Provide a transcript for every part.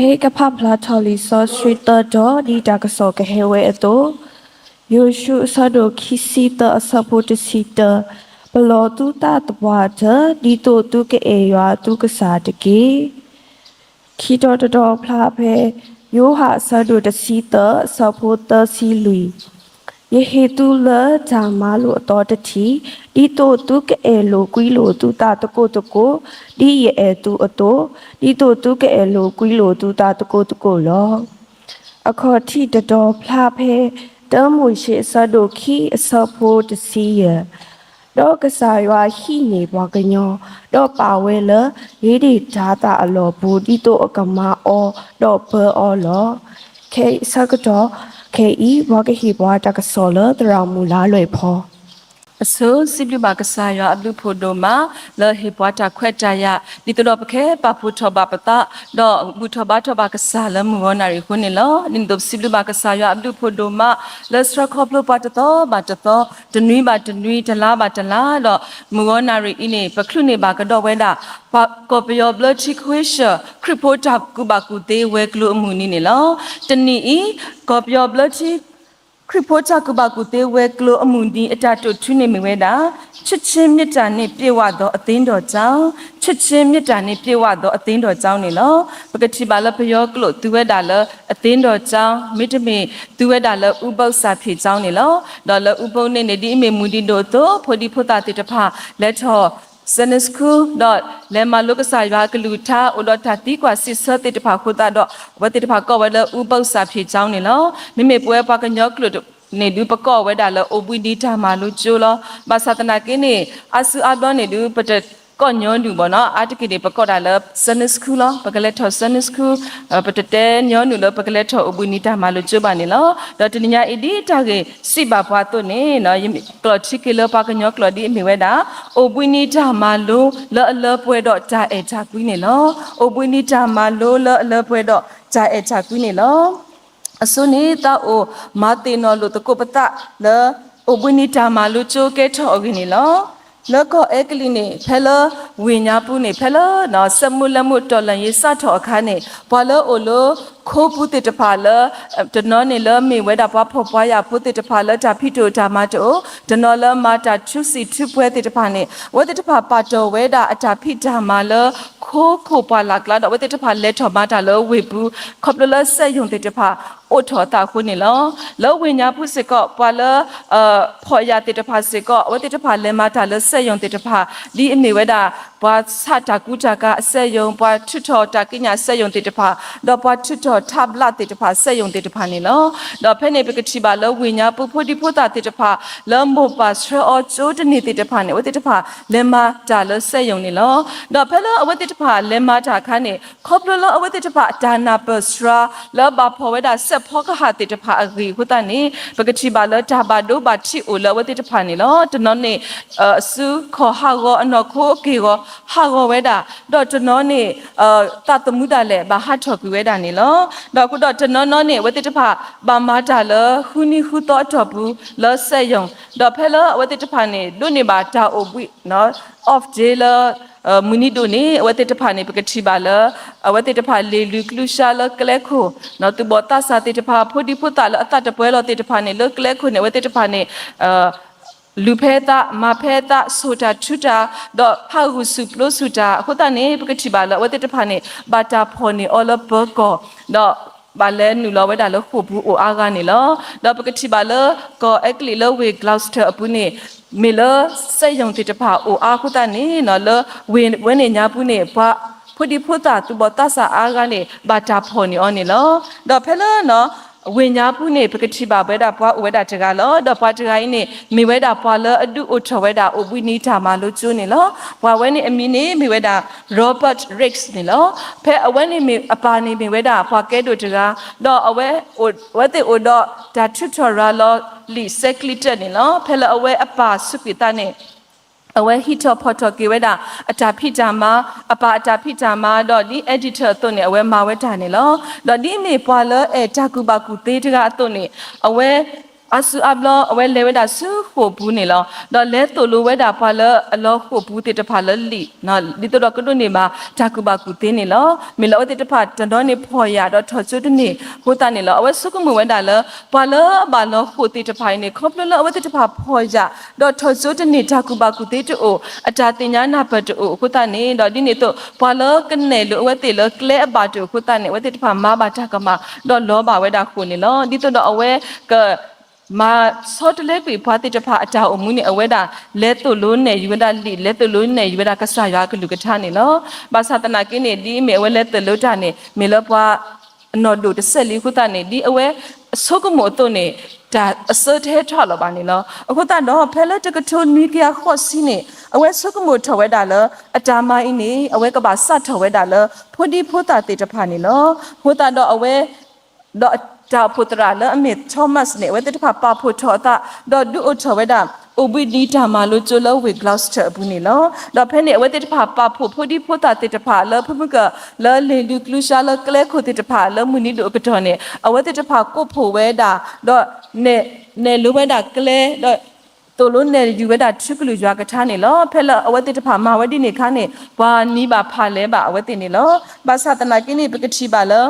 ဖဲကဖးဖျါထီၣ်လံာ်စီဆှံသၢတီၤ ဒ်တၢ်ကစီၣ်ကဟဲဝဲအသိး, ယိၤၡူအဆၢဒိၣ်ခံဆံသၢအဆၢဖိတဆံတၢ, ပလီၢ်သုသးသပှၢ်တၢၢ် ဒ်သိးသုကအဲၣ်ယွၤသုကစၢ်တက့ၢ်. ခံတီၤတတီၤဖျါဖဲ ယိၤဟၣ်အဆၢဒိၣ်တဆံသၢအဆၢဖိသၢဆံလွံၢ်, ယဟ့ၣ်သုလၢတၢ်မၤလိာ်အသီတထံၣ်, ဒ်သိးသုကအဲၣ်လိာ်ကွံလိာ်သုသးသကိးသကိး, ဒ်ယအဲၣ်သုအသိး, ဒ်သိးသုကအဲၣ်လိာ်ကွံလိာ်သုသးသကိးသကိးလီၤ. အခီၣ်ထံးတတီၤဖျါဖဲ တၢမိၤၡ့အဆၢဒိၣ်ခံအဆၢဖိတဆံယဲၢ်, ဒီးကစၢ်ယွၤဟံးန့ၢ်ပှၤကညီ, ဒီးပာ်ဝဲလၢ ဧ့ဒ့ၣ်တၤသၣ်အလီၢ်ပူၤ ဒ်သိးအကမၤအီၤ ဒီးပၢအီၤလီၤ. ခဲအံၤဆၢကတီၢ်ခဲအံၤ ပှၤကဟ့ၣ်ပှၤတၢ်ကစီၣ်လၢသရၣ်မုၣ်လါလွဲၢ်ဖီ အဆိ စံးဘျုးဘၣ်ကစၢ်ယွၤအဘျုးဖးဒိၣ်မး လၢဟ့ၣ်ပှၤတၢ်ခွဲးတၢ်ယာ် ဒ်သိးဒီးပကဟဲပာ်ဖှိၣ်ထီၣ်ဘၣ်ပသး ဒီးဘူၣ်ထီၣ်ဘါထီၣ်ဘၣ်ကစၢ်လၢမုၢ်ဂီၤနၣ်ရံၣ်အဃိန့ၣ်လီၤ. ဒ်န့ၣ်အသိး ပစံးဘျုးဘၣ်ကစၢ်ယွၤအဘျုးဖးဒိၣ်မး လၢဆှၢခီဖျိပှၤတသီဘၣ်တသီ, တနွံဘၣ်တနွံ, တလါဘၣ်တလါ, ဒီးမုၢ်ဂီၤနၣ်ရံၣ်အံၤန့ၣ် ပချုးန့ၢ်ဘၣ်ကဒီးဝဲဒၣ် ပှၤကီၢ်ပယီၤဘျၢထံခွ့ဆၢၣ် ခရံာ်ဖိတၢ်ကူၣ်ဘၣ်ကူၣ်သ့ဝဲၤကျိၤအမုၢ်နံၤန့ၣ်လီၤ. တနံၤအံၤ ကီၢ်ပယီၤဘျၢထံ ခရံာ်ဖိတၢ်ကူၣ်ဘၣ်ကူၣ်သ့ဝဲၤကျိၤအမုၢ်နံၤ အတၢ်တိာ်ထူန့ၣ်မ့ၢ်ဝဲဒၣ် ချစ်ခြင်းမေတ္တာနှင့်ပြည့်ဝသော အသင်းတော်ကြောင့်, ချစ်ခြင်းမေတ္တာနှင့်ပြည့်ဝသော အသင်းတော်ကြောင့် န့ၣ်လီၤ. ပကထံၣ်ဘၣ်လၢပယီၤကျိာ်သူဝဲဒၣ်လၢ အသင်းတော်ကျောင်း, မ့တမ့ၢ်သူဝဲဒၣ်လၢ ဥပုသ်စာဖြေကျောင်း န့ၣ်လီၤ. ဒီးလၢ ဥပုသ် န့ၣ်န့ၣ် ဒ်အမ့ၢ်မုၢ်နံၤဒိၣ်အသိး ဖိဒံဖိသၣ်သ့ၣ်တဖၣ် လဲၤထီၣ် Sunday School ဒီးလဲၤမၤလိကစၢ်ယွၤအကလုၢ်ကထါ အိၣ်ဒီးတၢ်သံကွၢ်စံးဆၢသ့ၣ်တဖၣ်အဃိသတးဒီး အဝဲသ့ၣ်တဖၣ်ကိးဝဲလၢ ဥပုသ်စာဖြေကျောင်း န့ၣ်လီၤ. မ့မ့ၢ်ပဝဲပှၤကညီကျိာ်န့ၣ်ဒုး ပကိးဝဲဒၣ်လၢ အိၣ်ဘှံးနံၤတၢ်မၤလိကၠိ လီၤ. ဘၣ်ဆၣ်သနာ်က့န့ၣ် အါစုအါဘျီန့ၣ်ဒုး ပတကိးညီနုၢ်ဘၣ်နီၤ, အါတက့ၢ်န့ၣ် ပကိးတၢ်လၢ Sunday School လီၤ. ပကလဲၤထီၣ် Sunday School, ပတတဲညီနုၢ်လၢပကလဲၤထီၣ်အိၣ်ဘှံးနံၤတၢ်မၤလိကၠိဘၣ်န့ၣ်လီၤ. ဒီးတနံၤညါအံၤဒ်တၢ်ဂ့ၢ်စံးဘၣ်ပှၤအသိးန့ၣ် ယကျိာ်ထံက့ၤလၢပှၤကညီကျိာ်ဒ်အမ့ၢ်ဝဲဒၣ် အိၣ်ဘှံးနံၤတၢ်မၤလိလၢအလၢပှဲၤဒီးတၢ်အဲၣ်တၢ်ကွံန့ၣ်လီၤ. အိၣ်ဘှံးနံၤတၢ်မၤလိလၢအလၢပှဲၤဒီးတၢ်အဲၣ်တၢ်ကွံန့ၣ်လီၤ. အဆိန့ၣ် သးအိၣ်မၤသ့ၣ်နီၣ်လိာ်သကိးပသးလၢ အိၣ်ဘှံးနံၤတၢ်မၤလိကၠိကဲထီၣ်အဂ့ၢ်န့ၣ်လီၤ. လၢကီၢ်အဲကလံးန့ၣ် ဖဲလၢဝ့ၢ်ညါပူၤန့ၣ် ဖဲလၢ စက်မှုလက်မှုတော်လှန်ရေး စးထီၣ်အခါန့ၣ် ပှၤလၢအိၣ်လၢခိပူၤသ့ၣ်တဖၣ်လၢ တနီၤန့ၣ်လၢမ့ၢ်ဝဲဒၣ်ပှၤဖှီၣ်ပှၤယာ်ဖိသ့ၣ်တဖၣ်လၢတၢ်ဖံးတအိၣ်တၢ်မၤတအိၣ်, တနီၤလၢမၤတၢ်ထူစံာ်ထူပှဲၤသ့ၣ်တဖၣ်န့ၣ် အဝဲသ့ၣ်တဖၣ်ပာ်တီၢ်ဝဲဒၣ်အတၢ်ဖံးတၢ်မၤလၢ ခိခိၣ်ပှၢ်လၢ်ကျါ ဒီးအဝဲသ့ၣ်တဖၣ်လဲၤထီၣ်မၤတၢ်လၢဝ့ၢ်ပူၤ ခီဖျိလၢစက်ရုံသ့ၣ်တဖၣ်အိၣ်ထီၣ်အသးအဃိန့ၣ်လီၤ. လၢဝ့ၢ်ညါပူၤစ့ၢ်ကီး ပှၤလၢ ဖှီၣ်ယာ်သ့ၣ်တဖၣ်စ့ၢ်ကီး အဝဲသ့ၣ်တဖၣ်လဲၤမၤတၢ်လၢစက်ရုံသ့ၣ်တဖၣ် ဒ်အမ့ၢ်ဝဲဒၣ် ပှၤဆးတၢ်ကူတၢ်ကၤအစက်ရုံ, ပှၤထုးထီၣ်တၢ်ကံးညာ်စက်ရုံသ့ၣ်တဖၣ်, ဒီးပှၤထုးထီၣ်ထးဘျးသ့ၣ်တဖၣ် စက်ရုံသ့ၣ်တဖၣ်န့ၣ်လီၤ. ဒီးဖဲန့ၣ်ပကထံၣ်ဘၣ်လၢဝ့ၢ်ညါပူၤဖိဒံဖိသၣ်သ့ၣ်တဖၣ် လၢမိၢ်ပၢ်ဆှၢအီၤကၠိတန့ၢ်သ့ၣ်တဖၣ်န့ၣ် အဝဲသ့ၣ်တဖၣ်လဲၤမၤတၢ်လၢစက်ရုံန့ၣ်လီၤ. ဒီးဖဲလၢအဝဲသ့ၣ်တဖၣ်လဲၤမၤတၢ်အခါန့ၣ် ခီဖျိလၢအဝဲသ့ၣ်တဖၣ်အတၢ်နၢ်ပၢၢ်စှၤ လၢဘၣ်ဖှီၣ်ဝဲဒၣ်စဲးဖီကဟၣ်သ့ၣ်တဖၣ်အဂ့ၢ်အဃိသတးန့ၣ် ပကထံၣ်ဘၣ်လၢတၢ်ဘၣ်ဒိဘၣ်ထံးအိၣ်လၢအဝဲသ့ၣ်တဖၣ်န့ၣ်လီၤ. တနီၤန့ၣ် အစုခီၣ်ဟးဂီၤ အနီၢ်ခိအက့ၢ်ဂီၤဟးဂီၤဝဲဒၣ်, ဒီးတနီၤန့ၣ် သးသမူဒၣ်လဲာ်ဘၣ်ဟးထီၣ်ကွံာ်ဝဲဒၣ်န့ၣ်လီၤ. ဒီးအဃိဒီးတနီၤနီၤန့ၣ် အဝဲသ့ၣ်တဖၣ်ဘၣ်မၤတၢ်လၢဃုနံၤဃုသီအတီၢ်ပူၤလၢစက်ရုံ, ဒီးဖဲလၢအဝဲသ့ၣ်တဖၣ်န့ၣ် ဒိးန့ၢ်ဘၣ်တၢ်အိၣ်ဘှံး off day လၢ မုၢ်နံၤဒိၣ်န့ၣ် အဝဲသ့ၣ်တဖၣ်န့ၣ် ပကထံၣ်ဘၣ်လၢ အဝဲသ့ၣ်တဖၣ်လ့ၣ်လုၢ်ကျူၢ်ဆှါလၢကျဲခိၣ်, သူၣ်ဘီၣ်သးစၢ်သ့ၣ်တဖၣ် ဖိဒံဖိသၣ်လၢအသးတပှဲၤလီၤသ့ၣ်တဖၣ်န့ၣ် လၢကျဲခိၣ်န့ၣ် အဝဲသ့ၣ်တဖၣ်န့ၣ် လူၤဖဲအသး မၤဖဲအသး ဆိၣ်တၢ်ထုတၢ် ဒီးဟးဂူာ်ဆူၣ်ပျိဆူၣ်တၢ်အဃိသတးန့ၣ် ပကထံၣ်ဘၣ်လၢအဝဲသ့ၣ်တဖၣ်န့ၣ် ဘၣ်တၢ်ဖှီၣ်န့ၢ်အီၤလၢပၢၤကီၢ်, ဒီးဘၣ်လဲၤနုာ်လီၤဝဲဒၣ်လၢဃိာ်ပူၤအိၣ်အါဂၤန့ၣ်လီၤ. ဒီးပကထံၣ်ဘၣ်လၢကီၢ်အဲကလံးလၢဝ့ၢ် Gloucester အပူၤန့ၣ် မ့ၢ်လၢစက်ရုံသ့ၣ်တဖၣ်အိၣ်အါအဃိသတးန့ၣ် လၢဝ့ၢ်ဝဲန့ၣ်ညါပူၤန့ၣ် ပှၤဖိဒံဖိသၣ်သူၣ်ဘီၣ်သးစၢ်အါဂၤန့ၣ် ဘၣ်တၢ်ဖှီၣ်န့ၢ်အီၤန့ၣ်လီၤ. ဒီးဖဲလၢ ဝ့ၢ်ညါပူၤန့ၣ် ပကထံၣ်ဘၣ်ဝဲဒၣ်ပှၤအိၣ်ဝဲဒၣ်တဂၤလီၤ. ဒီးပှၤတဂၤအံၤန့ၣ် မ့ၢ်ဝဲဒၣ်ပှၤလၢအဒုးအိၣ်ထီၣ်ဝဲဒၣ်အိၣ်ဘှံးနံၤတၢ်မၤလိကၠိန့ၣ်လီၤ. ပှၤဝဲန့ၣ်အမံၤန့ၣ်မ့ၢ်ဝဲဒၣ် Robert Raikes န့ၣ်လီၤ. ဖဲအဝဲန့ၣ်မ့ၢ်အပၢ်န့ၣ်မ့ၢ်ဝဲဒၣ်ပှၤကဲဒိၣ်တဂၤ, ဒီးအဝဲသ့ၣ်အိၣ်ဒီးတၢ်ထုးထီၣ်ရၤလီၤလံာ်ဆဲးကျံးတၢၢ်န့ၣ်လီၤ. ဖဲလၢအဝဲအပၢ်စူးကွံာ်သးန့ၣ် အဝဲဟံးထီၣ်ဖီၣ်ထီၣ်က့ၤဝဲဒၣ် အတၢ်ဖံးတၢ်မၤ, အပၢ်အတၢ်ဖံးတၢ်မၤ, ဒီးဒ် editor အသိးန့ၣ် အဝဲမၤဝဲတၢ်န့ၣ်လီၤ. ဒီးဒ်အမ့ၢ်ပှၤလၢအဲၣ်တၢ်ကူၣ်ဘၣ်ကူၣ်သ့တဂၤအသိးန့ၣ် အဝဲ အါစုအါဘျီအဝဲလဲၤဝဲဒၣ်ဆူဃိာ်ပူၤန့ၣ်လီၤ. ဒီးလဲၤသိၣ်လိဝဲဒၣ်ပှၤလၢအလီၤဃိာ်ပူၤသ့ၣ်တဖၣ်လၢလံာ်, ဒ်သိးဒီးကဒိးန့ၢ်ဘၣ်တၢ်ကူၣ်ဘၣ်ကူၣ်သ့န့ၣ်လီၤ. မ့ၢ်လၢအဝဲသ့ၣ်တဖၣ်တနီၤန့ၣ်ဖှီၣ်ယာ်ဒီးထီၣ်ကၠိတန့ၢ်အဃိသတးန့ၣ်လီၤ. အဝဲဆိကမိၣ်ဝဲဒၣ်လၢ ပှၤလၢအဘၣ်လီၤဃိာ်သ့ၣ်တဖၣ်အံၤန့ၣ် ခီဖျိလၢအဝဲသ့ၣ်တဖၣ်ဖှီၣ်ယာ် ဒီးထီၣ်ကၠိတန့ၢ် တၢ်ကူၣ်ဘၣ်ကူၣ်သ့တအိၣ်, အတၢ်သ့ၣ်ညါနၢ်ပၢၢ်တအိၣ်အဃိသတးန့ၣ်, ဒီးဒ်န့ၣ်အသိး ပှၤလၢကနဲၣ်လိာ်အဝဲသ့ၣ်လၢကျဲအဘၣ်တအိၣ်အဃိသတးန့ၣ် အဝဲသ့ၣ်တဖၣ်မၤဘၣ်တၢ်ကမၣ် ဒီးလီၤဘၣ်ဝဲဒၣ်ဃိာ်န့ၣ်လီၤ. ဒ်သိးဒီးအဝဲက မၤဆီတလဲကွံာ်ပှၤသ့ၣ်တဖၣ်အတၢ်အိၣ်မူန့ၣ် အဝဲဒၣ်လဲၤသိၣ်လိနဲၣ်ယုၤဝဲဒၣ်လံာ်, လဲၤသိၣ်လိနဲၣ်ယုၤဝဲဒၣ်ကစၢ်ယွၤအကလုၢ်ကထါန့ၣ်လီၤ. ဘၣ်ဆၣ်သနာ်က့န့ၣ် ဒ်အမ့ၢ်အဝဲလဲၤသိၣ်လိတၢ်န့ၣ် မ့ၢ်လၢပှၤအနီၢ်ဒိၣ်တစဲးလံအဃိသတးန့ၣ် ဒ်အဝဲဆိကမိၣ်အသိးန့ၣ် တၢ်အစၢတဟဲထီၣ်လီၤဘၣ်န့ၣ်လီၤ. အဃိသတးဒီး ဖဲလၢတကထိနွံကယၤဃိးဆံန့ၣ် အဝဲဆိကမိၣ်ထီၣ်ဝဲဒၣ်လၢ အတၢ်မၤအံၤန့ၣ် အဝဲကဘၣ်စးထီၣ်ဝဲဒၣ်လၢဖိဒံဖိသၣ်သ့ၣ်တဖၣ်န့ၣ်လီၤ. အဃိသတးဒီးအဝဲ ဒီးတၢ်အိၣ်ဖှိၣ်သရၣ်လၢအမ့ၢ် Thomas န့ၣ် အဝဲသ့ၣ်တဖၣ်ပာ်ဖှိၣ်ထီၣ်အသး ဒီးဒုးအိၣ်ထီၣ်ဝဲဒၣ် အိၣ်ဘှံးနံၤတၢ်မၤလိကၠိလၢဝ့ၢ် Gloucester အပူၤန့ၣ်လီၤ. ဒီးဖဲန့ၣ် အဝဲသ့ၣ်တဖၣ်ပာ်ဖှိၣ်ဖိဒံဖိသၣ်သ့ၣ်တဖၣ်လၢဖုမုၢ်ကၢၢ် လၢလ့ၣ်ဒုးကျူစါလၢကျဲခိၣ်သ့ၣ်တဖၣ်လၢမုၢ်နံၤဒိၣ်အကတီၢ်န့ၣ် အဝဲသ့ၣ်တဖၣ်ကိးဖှိၣ်ဝဲဒၣ် ဒီးနဲၣ်လိဝဲဒၣ်ကျဲ ဒီးသိၣ်လိနဲၣ်ယုၤဝဲဒၣ်ထူကလုၢ်ယွၤကထါန့ၣ်လီၤ. ဖဲလၢအဝဲသ့ၣ်တဖၣ်မၤဝဲဒ်န့ၣ်အခါန့ၣ် ပှၤနံၤဘၣ်ဖးလဲၤဘၣ်အဝဲသ့ၣ်န့ၣ်လီၤ. ဘၣ်ဆၣ်သနာ်က့န့ၣ် ပကထံၣ်ဘၣ်လၢ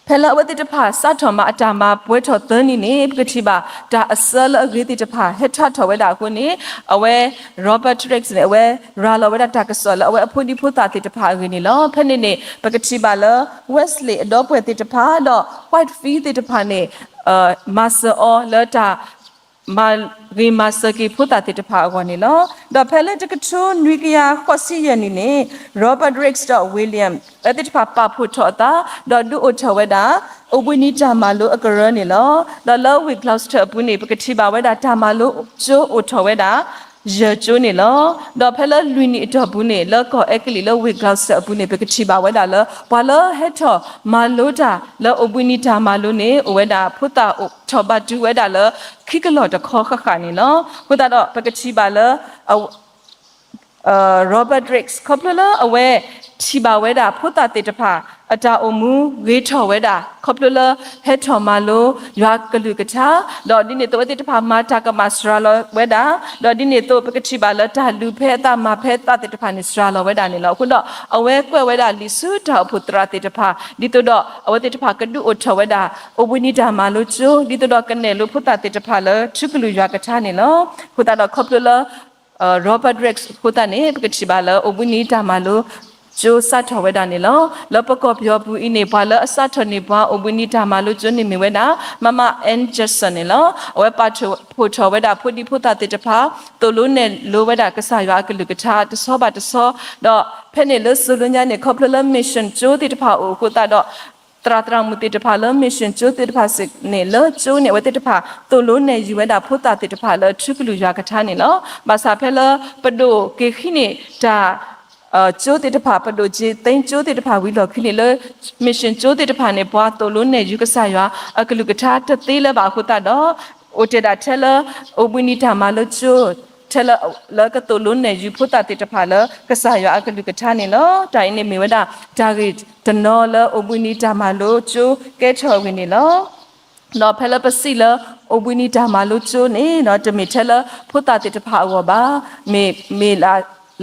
ဖဲလၢအဝဲသ့ၣ်တဖၣ်စးထီၣ်မၤအတၢ်မၤပှဲၤထီၣ်သၢနံၤန့ၣ် ပကထံၣ်ဘၣ်တၢ်အစၢလၢအဂ့ၤသ့ၣ်တဖၣ်ဟဲထီၣ်ထီၣ်ဝဲဒၣ်အဃိန့ၣ် အဝဲ Robert Raikes န့ၣ် အဝဲရၤလီၤဝဲဒၣ်တၢ်ကစီၣ်လၢအဝဲအဖိဒံဖိသၣ်သ့ၣ်တဖၣ်အဂ့ၢ်န့ၣ်လီၤ. ဖဲန့ၣ်န့ၣ် ပကထံၣ်ဘၣ်လၢ Wesley အဒီပုၢ်ဝဲၢ်သ့ၣ်တဖၣ် ဒီး Whitefield သ့ၣ်တဖၣ်န့ၣ် မၤစၢၤအီၤလၢတၢ် မၤဂ့ၤမၤစၢၤက့ၤဖိသၣ်သ့ၣ်တဖၣ်အဂီၢ်န့ၣ်လီၤ. ဒီးဖဲလၢတကထိနွံကယၤဃိးဆံယဲၢ်နံၣ်န့ၣ် Robert Raikes ဒီး William အဝဲသ့ၣ်တဖၣ်ပာ်ဖှိၣ်ထီၣ်အသး ဒီးဒုးအိၣ်ထီၣ်ဝဲဒၣ် အိၣ်ဘှံးနံၤတၢ်မၤလိအကရၢန့ၣ်လီၤ. ဒီးလၢဝ့ၢ် Gloucester အပူၤန့ၣ် ပကထံၣ်ဘၣ်ဝဲဒၣ်တၢ်မၤလိကၠိအိၣ်ထီၣ်ဝဲဒၣ် ယဲၢ်ကၠိန့ၣ်လီၤ. ဒီးဖဲလၢလွံၢ်နံၣ်အတီၢ်ပူၤန့ၣ် လၢကီၢ်အဲကလံးလၢဝ့ၢ် Gloucester အပူၤန့ၣ် ပကထံၣ်ဘၣ်ဝဲဒၣ်လၢ ပှၤလၢဟဲထီၣ်မၤလိတၢ်လၢအိၣ်ဘှံးနံၤတၢ်မၤလိန့ၣ် အိၣ်ဝဲဒၣ်ဖိသၣ်အိၣ်ထီၣ်ဘၣ်တုၤဝဲဒၣ်လၢ ခံကလီၢ်တခီဃၣ်ဃၣ်န့ၣ်လီၤ. အဃိသတးဒီး ပကထံၣ်ဘၣ်လၢ Robert Raikes ခီဖျိလၢအဝဲထံၣ်ဘၣ်ဝဲဒၣ်ဖိသၣ်သ့ၣ်တဖၣ် အတၢ်အိၣ်မူဂ့ၤထီၣ်ဝဲဒၣ် ခီဖျိလၢဟဲထီၣ်မၤလိယွၤကလုၢ်ကထါ, ဒီးဒ်န့ၣ်အသိးအဝဲသ့ၣ်တဖၣ်မၤတၢ်ကမၣ်စှၤလီၤဝဲဒၣ်, ဒီးဒ်န့ၣ်အသိးပကထံၣ်ဘၣ်လၢတၢ်လူၤဖဲအသးမၤဖဲအသးသ့ၣ်တဖၣ်န့ၣ် စှၤလီၤဝဲဒၣ်န့ၣ်လီၤ. အဃိဒီး အဝဲကွဲးဝဲဒၣ်လံာ်ဆူတၢ်အိၣ်ဖှိၣ်သရၣ်သ့ၣ်တဖၣ် ဒ်သိးဒီးအဝဲသ့ၣ်တဖၣ်ကဒုးအိၣ်ထီၣ်ဝဲဒၣ် အိၣ်ဘှံးနံၤတၢ်မၤလိကၠိ ဒ်သိးဒီးကနဲၣ်လိဖိသၣ်သ့ၣ်တဖၣ်လၢထူကလုၢ်ယွၤကထါန့ၣ်လီၤ. အဃိသတးဒီးခီဖျိလၢ Robert Raikes အဃိသတးန့ၣ် ပကထံၣ်ဘၣ်လၢအိၣ်ဘှံးနံၤတၢ်မၤလိကၠိစးထီၣ်ဝဲဒၣ်န့ၣ်လီၤ. လၢပကီၢ်ပယီၤပူၤအံၤန့ၣ် ပှၤလၢအစးထီၣ်န့ၢ်ပှၤအိၣ်ဘှံးနံၤတၢ်မၤလိကၠိန့ၣ်မ့ၢ်ဝဲဒၣ် မမ Ann Jackson န့ၣ်လီၤ. အဝဲပာ်ဖှိၣ်ထီၣ်ဝဲဒၣ်ဖိဒံဖိသၣ်သ့ၣ်တဖၣ် သိၣ်လိနဲၣ်လိဝဲဒၣ်ကစၢ်ယွၤအကလုၢ်ကထါတဆီဘၣ်တဆီ, ဒီးဖဲန့ၣ်လၢစိၤလၢညါန့ၣ် ခီဖျိလၢ mission ကၠိသ့ၣ်တဖၣ်အိၣ်အဃိသတးဒီး သရၣ်သရၣ်မုၣ်သ့ၣ်တဖၣ်လၢ mission ကၠိသ့ၣ်တဖၣ်စ့ၢ်န့ၣ် လၢကၠိန့ၣ် အဝဲသ့ၣ်တဖၣ်သိၣ်လိနဲၣ်ယုၤဝဲဒၣ်ဖိသၣ်သ့ၣ်တဖၣ်လၢထူကလုၢ်ယွၤကထါန့ၣ်လီၤ. ဘၣ်ဆၣ်ဖဲလၢပဒိၣ်က့ၤဃံးန့ၢ်တၢ် ကၠိသ့ၣ်တဖၣ် ပဒိၣ်က့ၤသ့ကၠိသ့ၣ်တဖၣ်ဝံၤလီၢ်ခံန့ၣ်လၢ mission ကၠိသ့ၣ်တဖၣ်န့ၣ် ပှၤသိၣ်လိနဲၣ်ယုၤကစၢ်ယွၤအကလုၢ်ကထါတသ့လၢၤဘၣ်အဃိသတးဒီး အိၣ်တ့ၢ်ဒၣ်ထဲလၢ အိၣ်ဘှံးနံၤတၢ်မၤလိကၠိ ထဲလၢ လၢကသိၣ်လိနဲၣ်ယုၤဖိသၣ်သ့ၣ်တဖၣ်လၢကစၢ်ယွၤအကလုၢ်ကထါန့ၣ်လီၤ. တၢ်အံၤန့ၣ်မ့ၢ်ဝဲဒၣ် တၢ်ဂ့ၢ်တနီၤလၢအိၣ်ဘှံးနံၤတၢ်မၤလိကၠိကဲထီၣ်အဂ့ၢ်န့ၣ်လီၤ. ဒီးဖဲလၢပစံးလၢ အိၣ်ဘှံးနံၤတၢ်မၤလိကၠိန့ၣ် တမ့ၢ်ထဲလၢဖိသၣ်သ့ၣ်တဖၣ်အဂီၢ်ဘၣ်, မ့ၢ်မ့ၢ်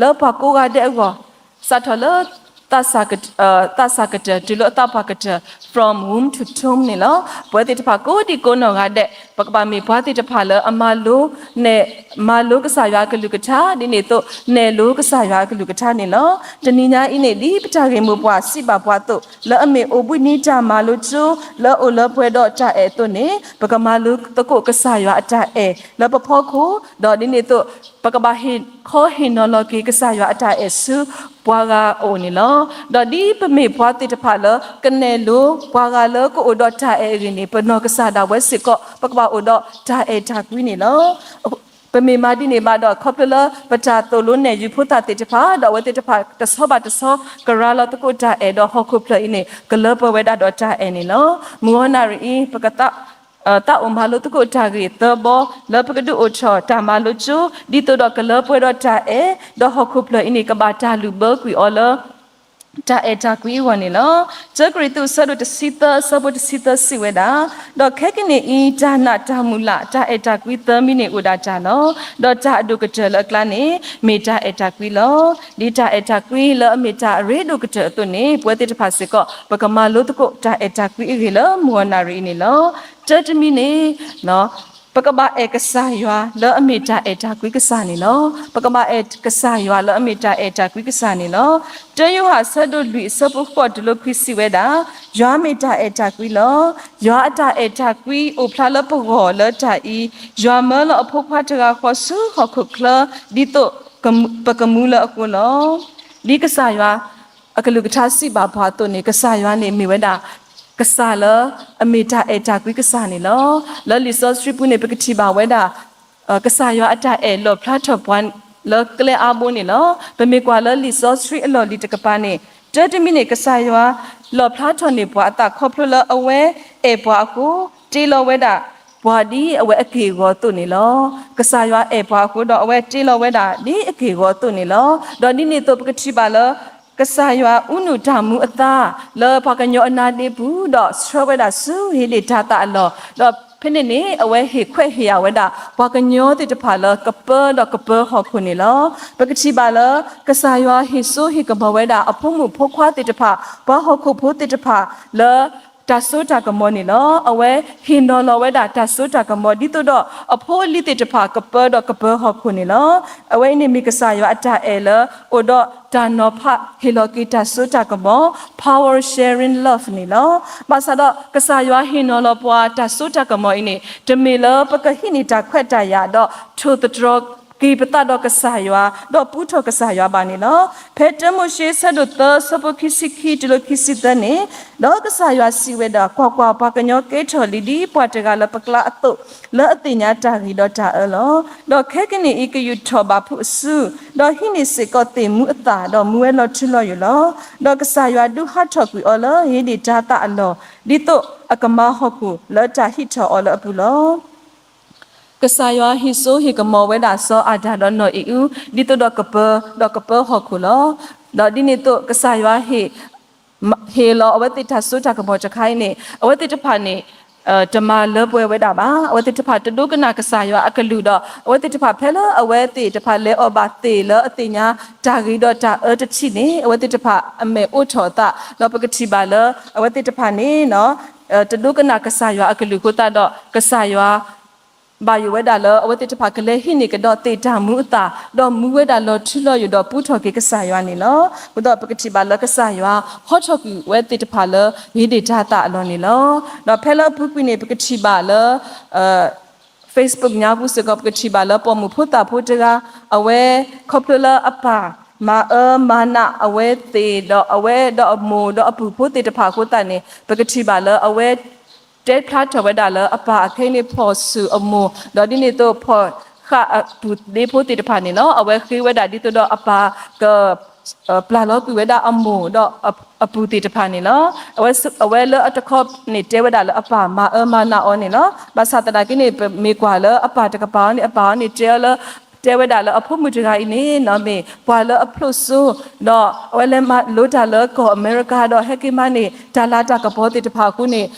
လၢပှၤကိးဂၤဒဲးအဂီၢ်, စးထီၣ်လၢ သးစၢ်ကတၢၢ်တုၤလၢအသးပှၢ်ကတၢၢ် from womb to tomb န့ၣ်လီၤ. ပဝဲသ့ၣ်တဖၣ်ကိးဒံကိးနီၢ်ဂၤဒဲး ပကဘၣ်မ့ၢ်ပှၤသ့ၣ်တဖၣ်လၢအမၤလိ နဲၣ် မၤလိကစၢ်ယွၤအကလုၢ်ကထါ ဒ်န့ၣ်အသိး နဲၣ်လိကစၢ်ယွၤအကလုၢ်ကထါန့ၣ်လီၤ. တနံၤညါအံၤန့ၣ် ဒ်ပတၢ်ဂ့ၢ်မိၢ်ပှၢ်စံးဘၣ်ပှၤအသိး လၢအမ့ၢ်အိၣ်ဘှံးနံၤတၢ်မၤလိကၠိ လၢအအိၣ်လၢပှဲၤဒီးတၢ်အဲၣ်အသိးန့ၣ် ပကမၤလိသကိးကစၢ်ယွၤအတၢ်အဲၣ်လၢပဖီခိၣ် ဒီးဒ်န့ၣ်အသိး ပကဘၣ်ဟ့ၣ်ခီဟ့ၣ်နီၤလီၤက့ၤကစၢ်ယွၤအတၢ်အဲၣ်ဆူပှၤဂၤအအိၣ်န့ၣ်လီၤ. ဒီးဒ်ပမ့ၢ်ပှၤသ့ၣ်တဖၣ်လၢကနဲၣ်လိပှၤဂၤလၢကအိၣ်ဒီးတၢ်အဲၣ်အဂ့ၢ်န့ၣ် ပနီၢ်ကစၢ်ဒၣ်ဝဲစ့ၢ်ကီး ပကဘၣ်အိၣ်ဒီးတၢ်အဲၣ်တၢ်ကွံန့ၣ်လီၤ. ပမ့ၢ်မၤဒ်န့ၣ်ဘၣ်ဒီး ခီဖျိလၢပတၢ်သိၣ်လိနဲၣ်ယုၤဖိသၣ်သ့ၣ်တဖၣ် ဒီးအဝဲသ့ၣ်တဖၣ်တဆီဘၣ်တဆီ ကရၤလီၤသကိးတၢ်အဲၣ်ဒီးဟီၣ်ခိၣ်ဖျၢၣ်အံၤန့ၣ် ကလၢပှဲၤဝဲဒၣ်ဒီးတၢ်အဲၣ်န့ၣ်လီၤ. မုၢ်ဂီၤနၣ်ရံၣ်အံၤ ပက သးအိၣ်မၤလိသကိးတၢ်ဂ့ၢ်သၢဘီ လၢပကဒုးအိၣ်ထီၣ်တၢ်မၤလိကၠိ ဒ်သိးဒီးကလၢပှဲၤဒီးတၢ်အဲၣ် ဒီးဟီၣ်ခိၣ်ဖျၢၣ်အံၤန့ၣ် ကဘၣ်တၢ်လုၢ်ဘၢကွံာ်အီၤလၢ တၢ်အဲၣ်တၢ်ကွံအဂီၢ်န့ၣ်လီၤ. တၢကရံၣ်သူး အဆၢဒိၣ်တဆံသၢ အဆၢဖိတဆံသၢ စံးဝဲဒၣ်, ဒီးခဲကနံၣ်အံၤ တၢ်နာ်တၢ်မုၢ်လၢ် တၢ်အဲၣ်တၢ်ကွံသၢမံၤန့ၣ်အိၣ်ဒၣ်တၢ်လီၤ. ဒီးတၢ်အဒိၣ်ကတၢၢ်လၢအကျါန့ၣ် မ့ၢ်တၢ်အဲၣ်တၢ်ကွံလီၤ. ဒ်တၢ်အဲၣ်တၢ်ကွံလၢအမ့ၢ်တၢ်အရ့ဒိၣ်ကတၢၢ်အသိးန့ၣ် ပဝဲသ့ၣ်တဖၣ်စ့ၢ်ကီး ပကမၤလိသကိးတၢ်အဲၣ်တၢ်ကွံအဂ့ၢ်လၢမုၢ်ဂီၤနၣ်ရံၣ်အံၤန့ၣ်လီၤ. တၢတမံၤန့ၣ် ပကဘၣ်အဲၣ်ကစၢ်ယွၤလၢအမ့ၢ်တၢ်အဲၣ်တၢ်ကွံကစၢ်န့ၣ်လီၤ. ပကဘၣ်အဲၣ်ကစၢ်ယွၤလၢအမ့ၢ်တၢ်အဲၣ်တၢ်ကွံကစၢ်န့ၣ်လီၤ. တၢယိၤဟၣ်အဆၢဒိၣ်လွံၢ်အဆၢဖိဃိးတုၤလၢခွံစံးဝဲဒၣ်, ယွၤမ့ၢ်တၢ်အဲၣ်တၢ်ကွံလီၤ. ယွၤအတၢ်အဲၣ်တၢ်ကွံအိၣ်ဖျါလၢပဂီၢ်လၢတၢ်အံၤ, ယွၤမၢလီၤအဖိခွါတဂၤဃီဆူဟီၣ်ခိၣ်ချၢ, ဒ်သိးပကမူလၢအဃိလီၤ. ဒ်ကစၢ်ယွၤ အကလုၢ်ကထါစံးဘၣ်ပှၤအသိးန့ၣ် ကစၢ်ယွၤန့ၣ်မ့ၢ်ဝဲဒၣ် ကစၢ်လၢအမ့ၢ်တၢ်အဲၣ်တၢ်ကွံကစၢ်န့ၣ်လီၤ. လၢလံာ်စီဆှံပူၤန့ၣ် ပကထံၣ်ဘၣ်ဝဲဒၣ် ကစၢ်ယွၤအတၢ်အဲၣ်လီၣ်ဖျါထီၣ်ပှၤလၢကျဲအါဘိန့ၣ်လီၤ. ပမ့ၢ်ကွၢ်လၢလံာ်စီဆှံအလီၢ်လံၤတကပၤန့ၣ် တၢတမံၤန့ၣ် ကစၢ်ယွၤလီၣ်ဖျါထီၣ်န့ၢ်ပှၤအသးခီဖျိလၢအဝဲအဲၣ်ပှၤအဃိ တ့လီၤဝဲဒၣ်ပှၤဒ်အဝဲအက့ၢ်အဂီၤအသိးန့ၣ်လီၤ. ကစၢ်ယွၤအဲၣ်ပှၤအဃိဒီး အဝဲတ့လီၤဝဲဒၣ်ဒ်အက့ၢ်အဂီၤအသိးန့ၣ်လီၤ. ဒီးဒ်န့ၣ်အသိးပကထံၣ်ဘၣ်လၢ ကစၢ်ယွၤအူနုၢ်တၢ်မူအသါ လၢပှၤကညီအနါဒ့ပူၤ ဒီးဆှၢဝဲဒၣ်ဆူဟ့ဒ့ၣ်တၤသၣ်အလီၢ်, ဒီးဖဲန့ၣ်န့ၣ် အဝဲဟ့ၣ်ခွဲးဟ့ၣ်ယာ်ဝဲဒၣ် ပှၤကညီသ့ၣ်တဖၣ်လၢကပၢဒီးကပၢဟီၣ်ခိၣ်န့ၣ်လီၤ. ပကထံၣ်ဘၣ်လၢ ကစၢ်ယွၤဟ့ၣ်စိဟ့ၣ်ကမီၤဝဲဒၣ်အဖိမုၣ်ဖိခွါသ့ၣ်တဖၣ် ပှၤဟီၣ်ခိၣ်ဖိသ့ၣ်တဖၣ်လၢ တၢ်စိတၢ်ကမီၤန့ၣ်လီၤ. အဝဲဟ့ၣ်နီၤလီၤဝဲဒၣ်တၢ်စိတၢ်ကမီၤ ဒ်သိးဒီးအဖိအလံၤသ့ၣ်တဖၣ်ကပၢဒီးကပၢဟီၣ်ခိၣ်န့ၣ်လီၤ. အဝဲအံၤန့ၣ်မ့ၢ်ကစၢ်ယွၤအတၢ်အဲၣ်လၢ အိၣ်ဒီးတၢ်နီၤဖးဟ့ၣ်လီၤက့ၤတၢ်စိတၢ်ကမီၤ power sharing love န့ၣ်လီၤ. ဘၣ်ဆၣ်ဒီး ကစၢ်ယွၤဟ့ၣ်နီၤလီၤပှၤတၢ်စိတၢ်ကမီၤအံၤန့ၣ် တမ့ၢ်လၢပကဟံးန့ၢ်တၢ်ခွဲးတၢ်ယာ် ဒီးထိၣ်သတြီၤက့ၤပသးဒီးကစၢ်ယွၤ ဒီးပူထီၣ်ကစၢ်ယွၤဘၣ်န့ၣ်လီၤ. ဖဲတၢမိၤၡ့ဆၢဒိၣ်သၢဆၢဖိခံဆံခံတုၤလၢခံဆံသၢန့ၣ်, ဒီးကစၢ်ယွၤစံးဝဲဒၣ်, ကွၢ်ကွၢ်, ပှၤကညီကဲထီၣ်လံဒ်ပှၤတဂၤလၢပကျါအသိး, လၢအသ့ၣ်ညါတၢ်ဂ့ၤဒီးတၢ်အၢလီၤ. ဒီးခဲကနံၣ်အံၤကယူာ်ထီၣ်ဘၣ်ဖုးအစု, ဒီးဟံးန့ၢ်စ့ၢ်ကီးသ့ၣ်မူအသၣ်, ဒီးမူဝဲလီၤထူလီၤယိာ်လီၤ. ဒီးကစၢ်ယွၤဒုးဟးထီၣ်ကွံာ်အီၤလၢဟ့ဒ့ၣ်တၤသၣ်အလီၢ်, ဒ်သိးအကမၤဟီၣ်ခိၣ်လၢတၢ်ဟံးထီၣ်အီၤလၢအပူၤလီၤ. ကစၢ်ယွၤဟ့ၣ်စိဟ့ၣ်ကမီၤဝဲဒၣ်စီၤအၤဒၣ်ဒီးနီၢ်အံၣ်အူ ဒ်သိးဒီးကပၢ, ဒီးကပၢဟီၣ်ခိၣ်လီၤ. ဒီးဒ်န့ၣ်အသိးကစၢ်ယွၤဟ့ၣ်, ဟ့ၣ်လီၤအဝဲသ့ၣ်တၢ်စိတၢ်ကမီၤတခါအံၤန့ၣ် အဝဲသ့ၣ်တဖၣ်န့ၣ် တမၤလၢပှဲၤဝဲဒၣ်ဘၣ်. အဝဲသ့ၣ်တဖၣ်တဒိကနၣ်ကစၢ်ယွၤအကလုၢ်ဒီး အဝဲသ့ၣ်တဖၣ်ဖဲလၢအဝဲသ့ၣ်တဖၣ်လဲၤအီၣ်ဘၣ်သ့ၣ်လၢအသ့ၣ်ညါတၢ်ဂ့ၤဒီးတၢ်အၢတထံၣ်န့ၣ် အဝဲသ့ၣ်တဖၣ်အမဲာ်အိးထီၣ်အသး, ဒီးပကထံၣ်ဘၣ်လၢ အဝဲသ့ၣ်တဖၣ်န့ၣ် တဒိကနၣ်ကစၢ်ယွၤအကလုၢ်အဃိသတးဒီး ကစၢ်ယွၤ ဘၣ်ယိၣ်ဝဲဒၣ်လၢအဝဲသ့ၣ်တဖၣ်ကလဲၤဟံးန့ၢ်ကဒီးသ့ၣ်တၢ်မူအသၣ်, ဒီးမူဝဲဒၣ်လီၤထူလီၤယိာ်ဒီးပူထီၣ်က့ၤကစၢ်ယွၤန့ၣ်လီၤ. အဃိဒီးပကထံၣ်ဘၣ်လၢကစၢ်ယွၤဟီထီၣ်ကွံာ်ဝဲသ့ၣ်တဖၣ်လၢ ဟ့ဒ့ၣ်တၤသၣ်အလီၢ်န့ၣ်လီၤ. ဒီးဖဲလၢအပူၤကွံာ်န့ၣ် ပကထံၣ်ဘၣ်လၢ Facebook ညါပူၤစ့ၢ်ကီး ပကထံၣ်ဘၣ်လၢပိာ်မုၣ်ဖိသၣ်ဖိတဂၤ အဝဲခီဖျိလၢအပၢ်မၤအၢမၤနးအဝဲသ့ၣ်ဒီး အဝဲဒီးအမိၢ်ဒီးအပုၢ်ဖိသ့ၣ်တဖၣ်အဃိသတးန့ၣ် ပကထံၣ်ဘၣ်လၢအဝဲ တဲဖျါထီၣ်ဝဲဒၣ်လၢအပၢ်အခဲအံၤန့ၣ် ဖီၣ်ဆူၣ်အမိၢ်, ဒီးဒ်န့ၣ်အသိးဖီၣ်ဃာ်အပုၢ်သ့ၣ်ဖိသ့ၣ်တဖၣ်န့ၣ်လီၤ. အဝဲဃ့ဝဲဒၣ်ဒ်သိးဒီးအပၢ်က ပျၢ်လီၤကွံာ်ဝဲဒၣ်အမိၢ်ဒီးအပုၢ်သ့ၣ်တဖၣ်န့ၣ်လီၤ. အဝဲလၢအတခီန့ၣ်တဲဝဲဒၣ်လၢအပၢ်မၤအၢမၤနးအီၤန့ၣ်လီၤ. ဘၣ်ဆၣ်သနာ်က့န့ၣ် ပမ့ၢ်ကွၢ်လၢအပၢ်တကပၤအီၤန့ၣ် အပၢ်အီၤန့ၣ်တဲအီၤလၢ တဲဝဲဒၣ်လၢအဖိမုၣ်တဂၤအံၤန့ၣ် မ့ၢ်ပှၤလၢအဖျိၣ်စိ, ဒီးအဝဲလဲၤမၤလိတၢ်လၢကီၢ်အမဲရကၤ ဒီးဟဲက့ၤမၤန့ၢ်တၢ်လၤတၢ်ကပီၤသ့ၣ်တဖၣ်အဃိန့ၣ်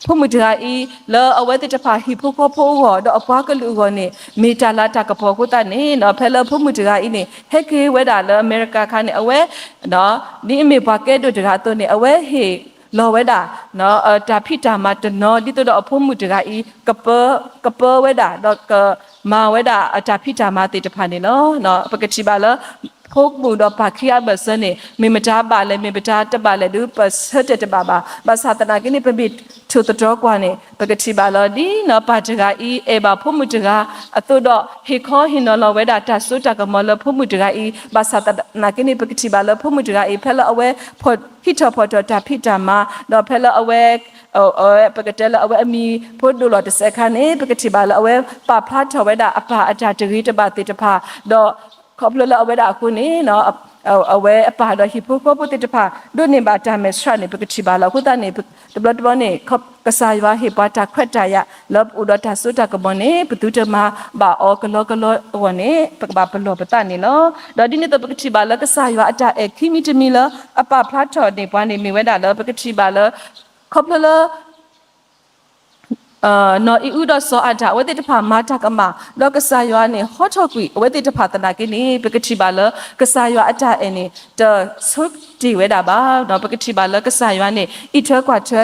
ဖိမုၣ်တဂၤအံၤ လၢအဝဲသ့ၣ်တဖၣ်ဟံၣ်ဖိဃီဖိအဂီၢ် ဒီးအပှၤကလုာ်အဂီၢ်န့ၣ် မ့ၢ်တၢ်လၤတၢ်ကပီၤအဃိသတးန့ၣ် ဖဲလၢဖိမုၣ်တဂၤအံၤန့ၣ် ဟဲက့ၤဝဲဒၣ်လၢအမဲရကၤအခါန့ၣ် အဝဲ ဒ်အမ့ၢ်ပှၤကဲဒိၣ်တဂၤအသိးန့ၣ် အဝဲဟ့ၣ်လီၤဝဲဒၣ် တၢ်ဖံးတၢ်မၤတနီၤ ဒ်သိးဒီးအဖိမုၣ်တဂၤအံၤ ကပၢဝဲဒၣ် ဒီးကမၤဝဲဒၣ်အတၢ်ဖံးတၢ်မၤသ့ၣ်တဖၣ်န့ၣ်လီၤ. ပကထံၣ်ဘၣ်လၢ ဖိမုၣ်ဒီးပၢ်ခံဂၤအဘၢၣ်စၢၤန့ၣ် မ့ၢ်မတၤဘၣ်လဲၣ် မ့ၢ်မတၤတဘၣ်လဲၣ်ဒုး ပဆၢတဲာ်တဘၣ်ဘၣ်. ဘၣ်ဆၣ်သနာ်က့န့ၣ် ပမ့ၢ်ထိၣ်သတြီၤကွၢ်န့ၣ် ပကထံၣ်ဘၣ်လၢ ဒ်နီၢ်ပၢ်တဂၤအံၤ အဲၣ်ဘၣ်ဖိမုၣ်တဂၤအသိးဒီး ဟ့ၣ်ခီဟ့ၣ်နီၤလီၤဝဲဒၣ်တၢ်စိတၢ်ကမီၤလၢဖိမုၣ်တဂၤအံၤ ဘၣ်ဆၣ်သနာ်က့န့ၣ် ပကထံၣ်ဘၣ်လၢဖိမုၣ်တဂၤအံၤ ဖဲလၢအဝဲ ဟံးထီၣ်ဖီၣ်ထီၣ်တၢ်ဖံးတၢ်မၤ ဒီးဖဲလၢအဝဲ ပကတဲလၢအဝဲအမံၤဖိဒိၣ်လီၤတစဲးအခါန့ၣ် ပကထံၣ်ဘၣ်လၢအဝဲ ပာ်ဖျါထီၣ်ဝဲဒၣ်အပၢ်အတၢ်တဂ့ၤတဘၣ်သ့ၣ်တဖၣ် ဒီးခီဖျိလၢအဝဲဒၣ်အဃိန့ၣ် အဝဲအပၢ်ဒီးဟံၣ်ဖိဃီဖိသ့ၣ်တဖၣ် ဒိးန့ၢ်ဘၣ်တၢ်မဲာ်ဆှးန့ၣ် ပကထံၣ်ဘၣ်လီၤ. အဃိသတးန့ၣ် တဘျီတဘျီန့ၣ် ကစၢ်ယွၤဟ့ၣ်ပှၤတၢ်ခွဲးတၢ်ယာ် လၢပအိၣ်ဒီးတၢ်စိတၢ်ကမီၤန့ၣ် ပသုတမၤဘၣ်အီၤကလီကလီအဂီၢ်န့ၣ် ပကဘၣ်ပလီၢ်ပသးန့ၣ်လီၤ. ဒီးဒ်န့ၣ်အသိး ပကထံၣ်ဘၣ်လၢကစၢ်ယွၤအတၢ်အဲၣ်ခံမံၤတမံၤလၢအပာ်ဖျါထီၣ်န့ၢ်ပှၤန့ၣ် မ့ၢ်ဝဲဒၣ်လၢပကထံၣ်ဘၣ်လၢ ခီဖျိလၢ နီၢ်အံၤအူဒီးစီၤအၤဒၣ် အဝဲသ့ၣ်တဖၣ်မၤတၢ်ကမၣ် ဒီးကစၢ်ယွၤန့ၣ် ဟီထီၣ်ကွံာ်အဝဲသ့ၣ်တဖၣ်သနာ်က့န့ၣ် ပကထံၣ်ဘၣ်လၢ ကစၢ်ယွၤအတၢ်အဲၣ်န့ၣ် တဆိတ့ၢ်ဝဲဒၣ်ဘၣ်. ဒီးပကထံၣ်ဘၣ်လၢကစၢ်ယွၤန့ၣ် အံးထွဲကွၢ်ထွဲ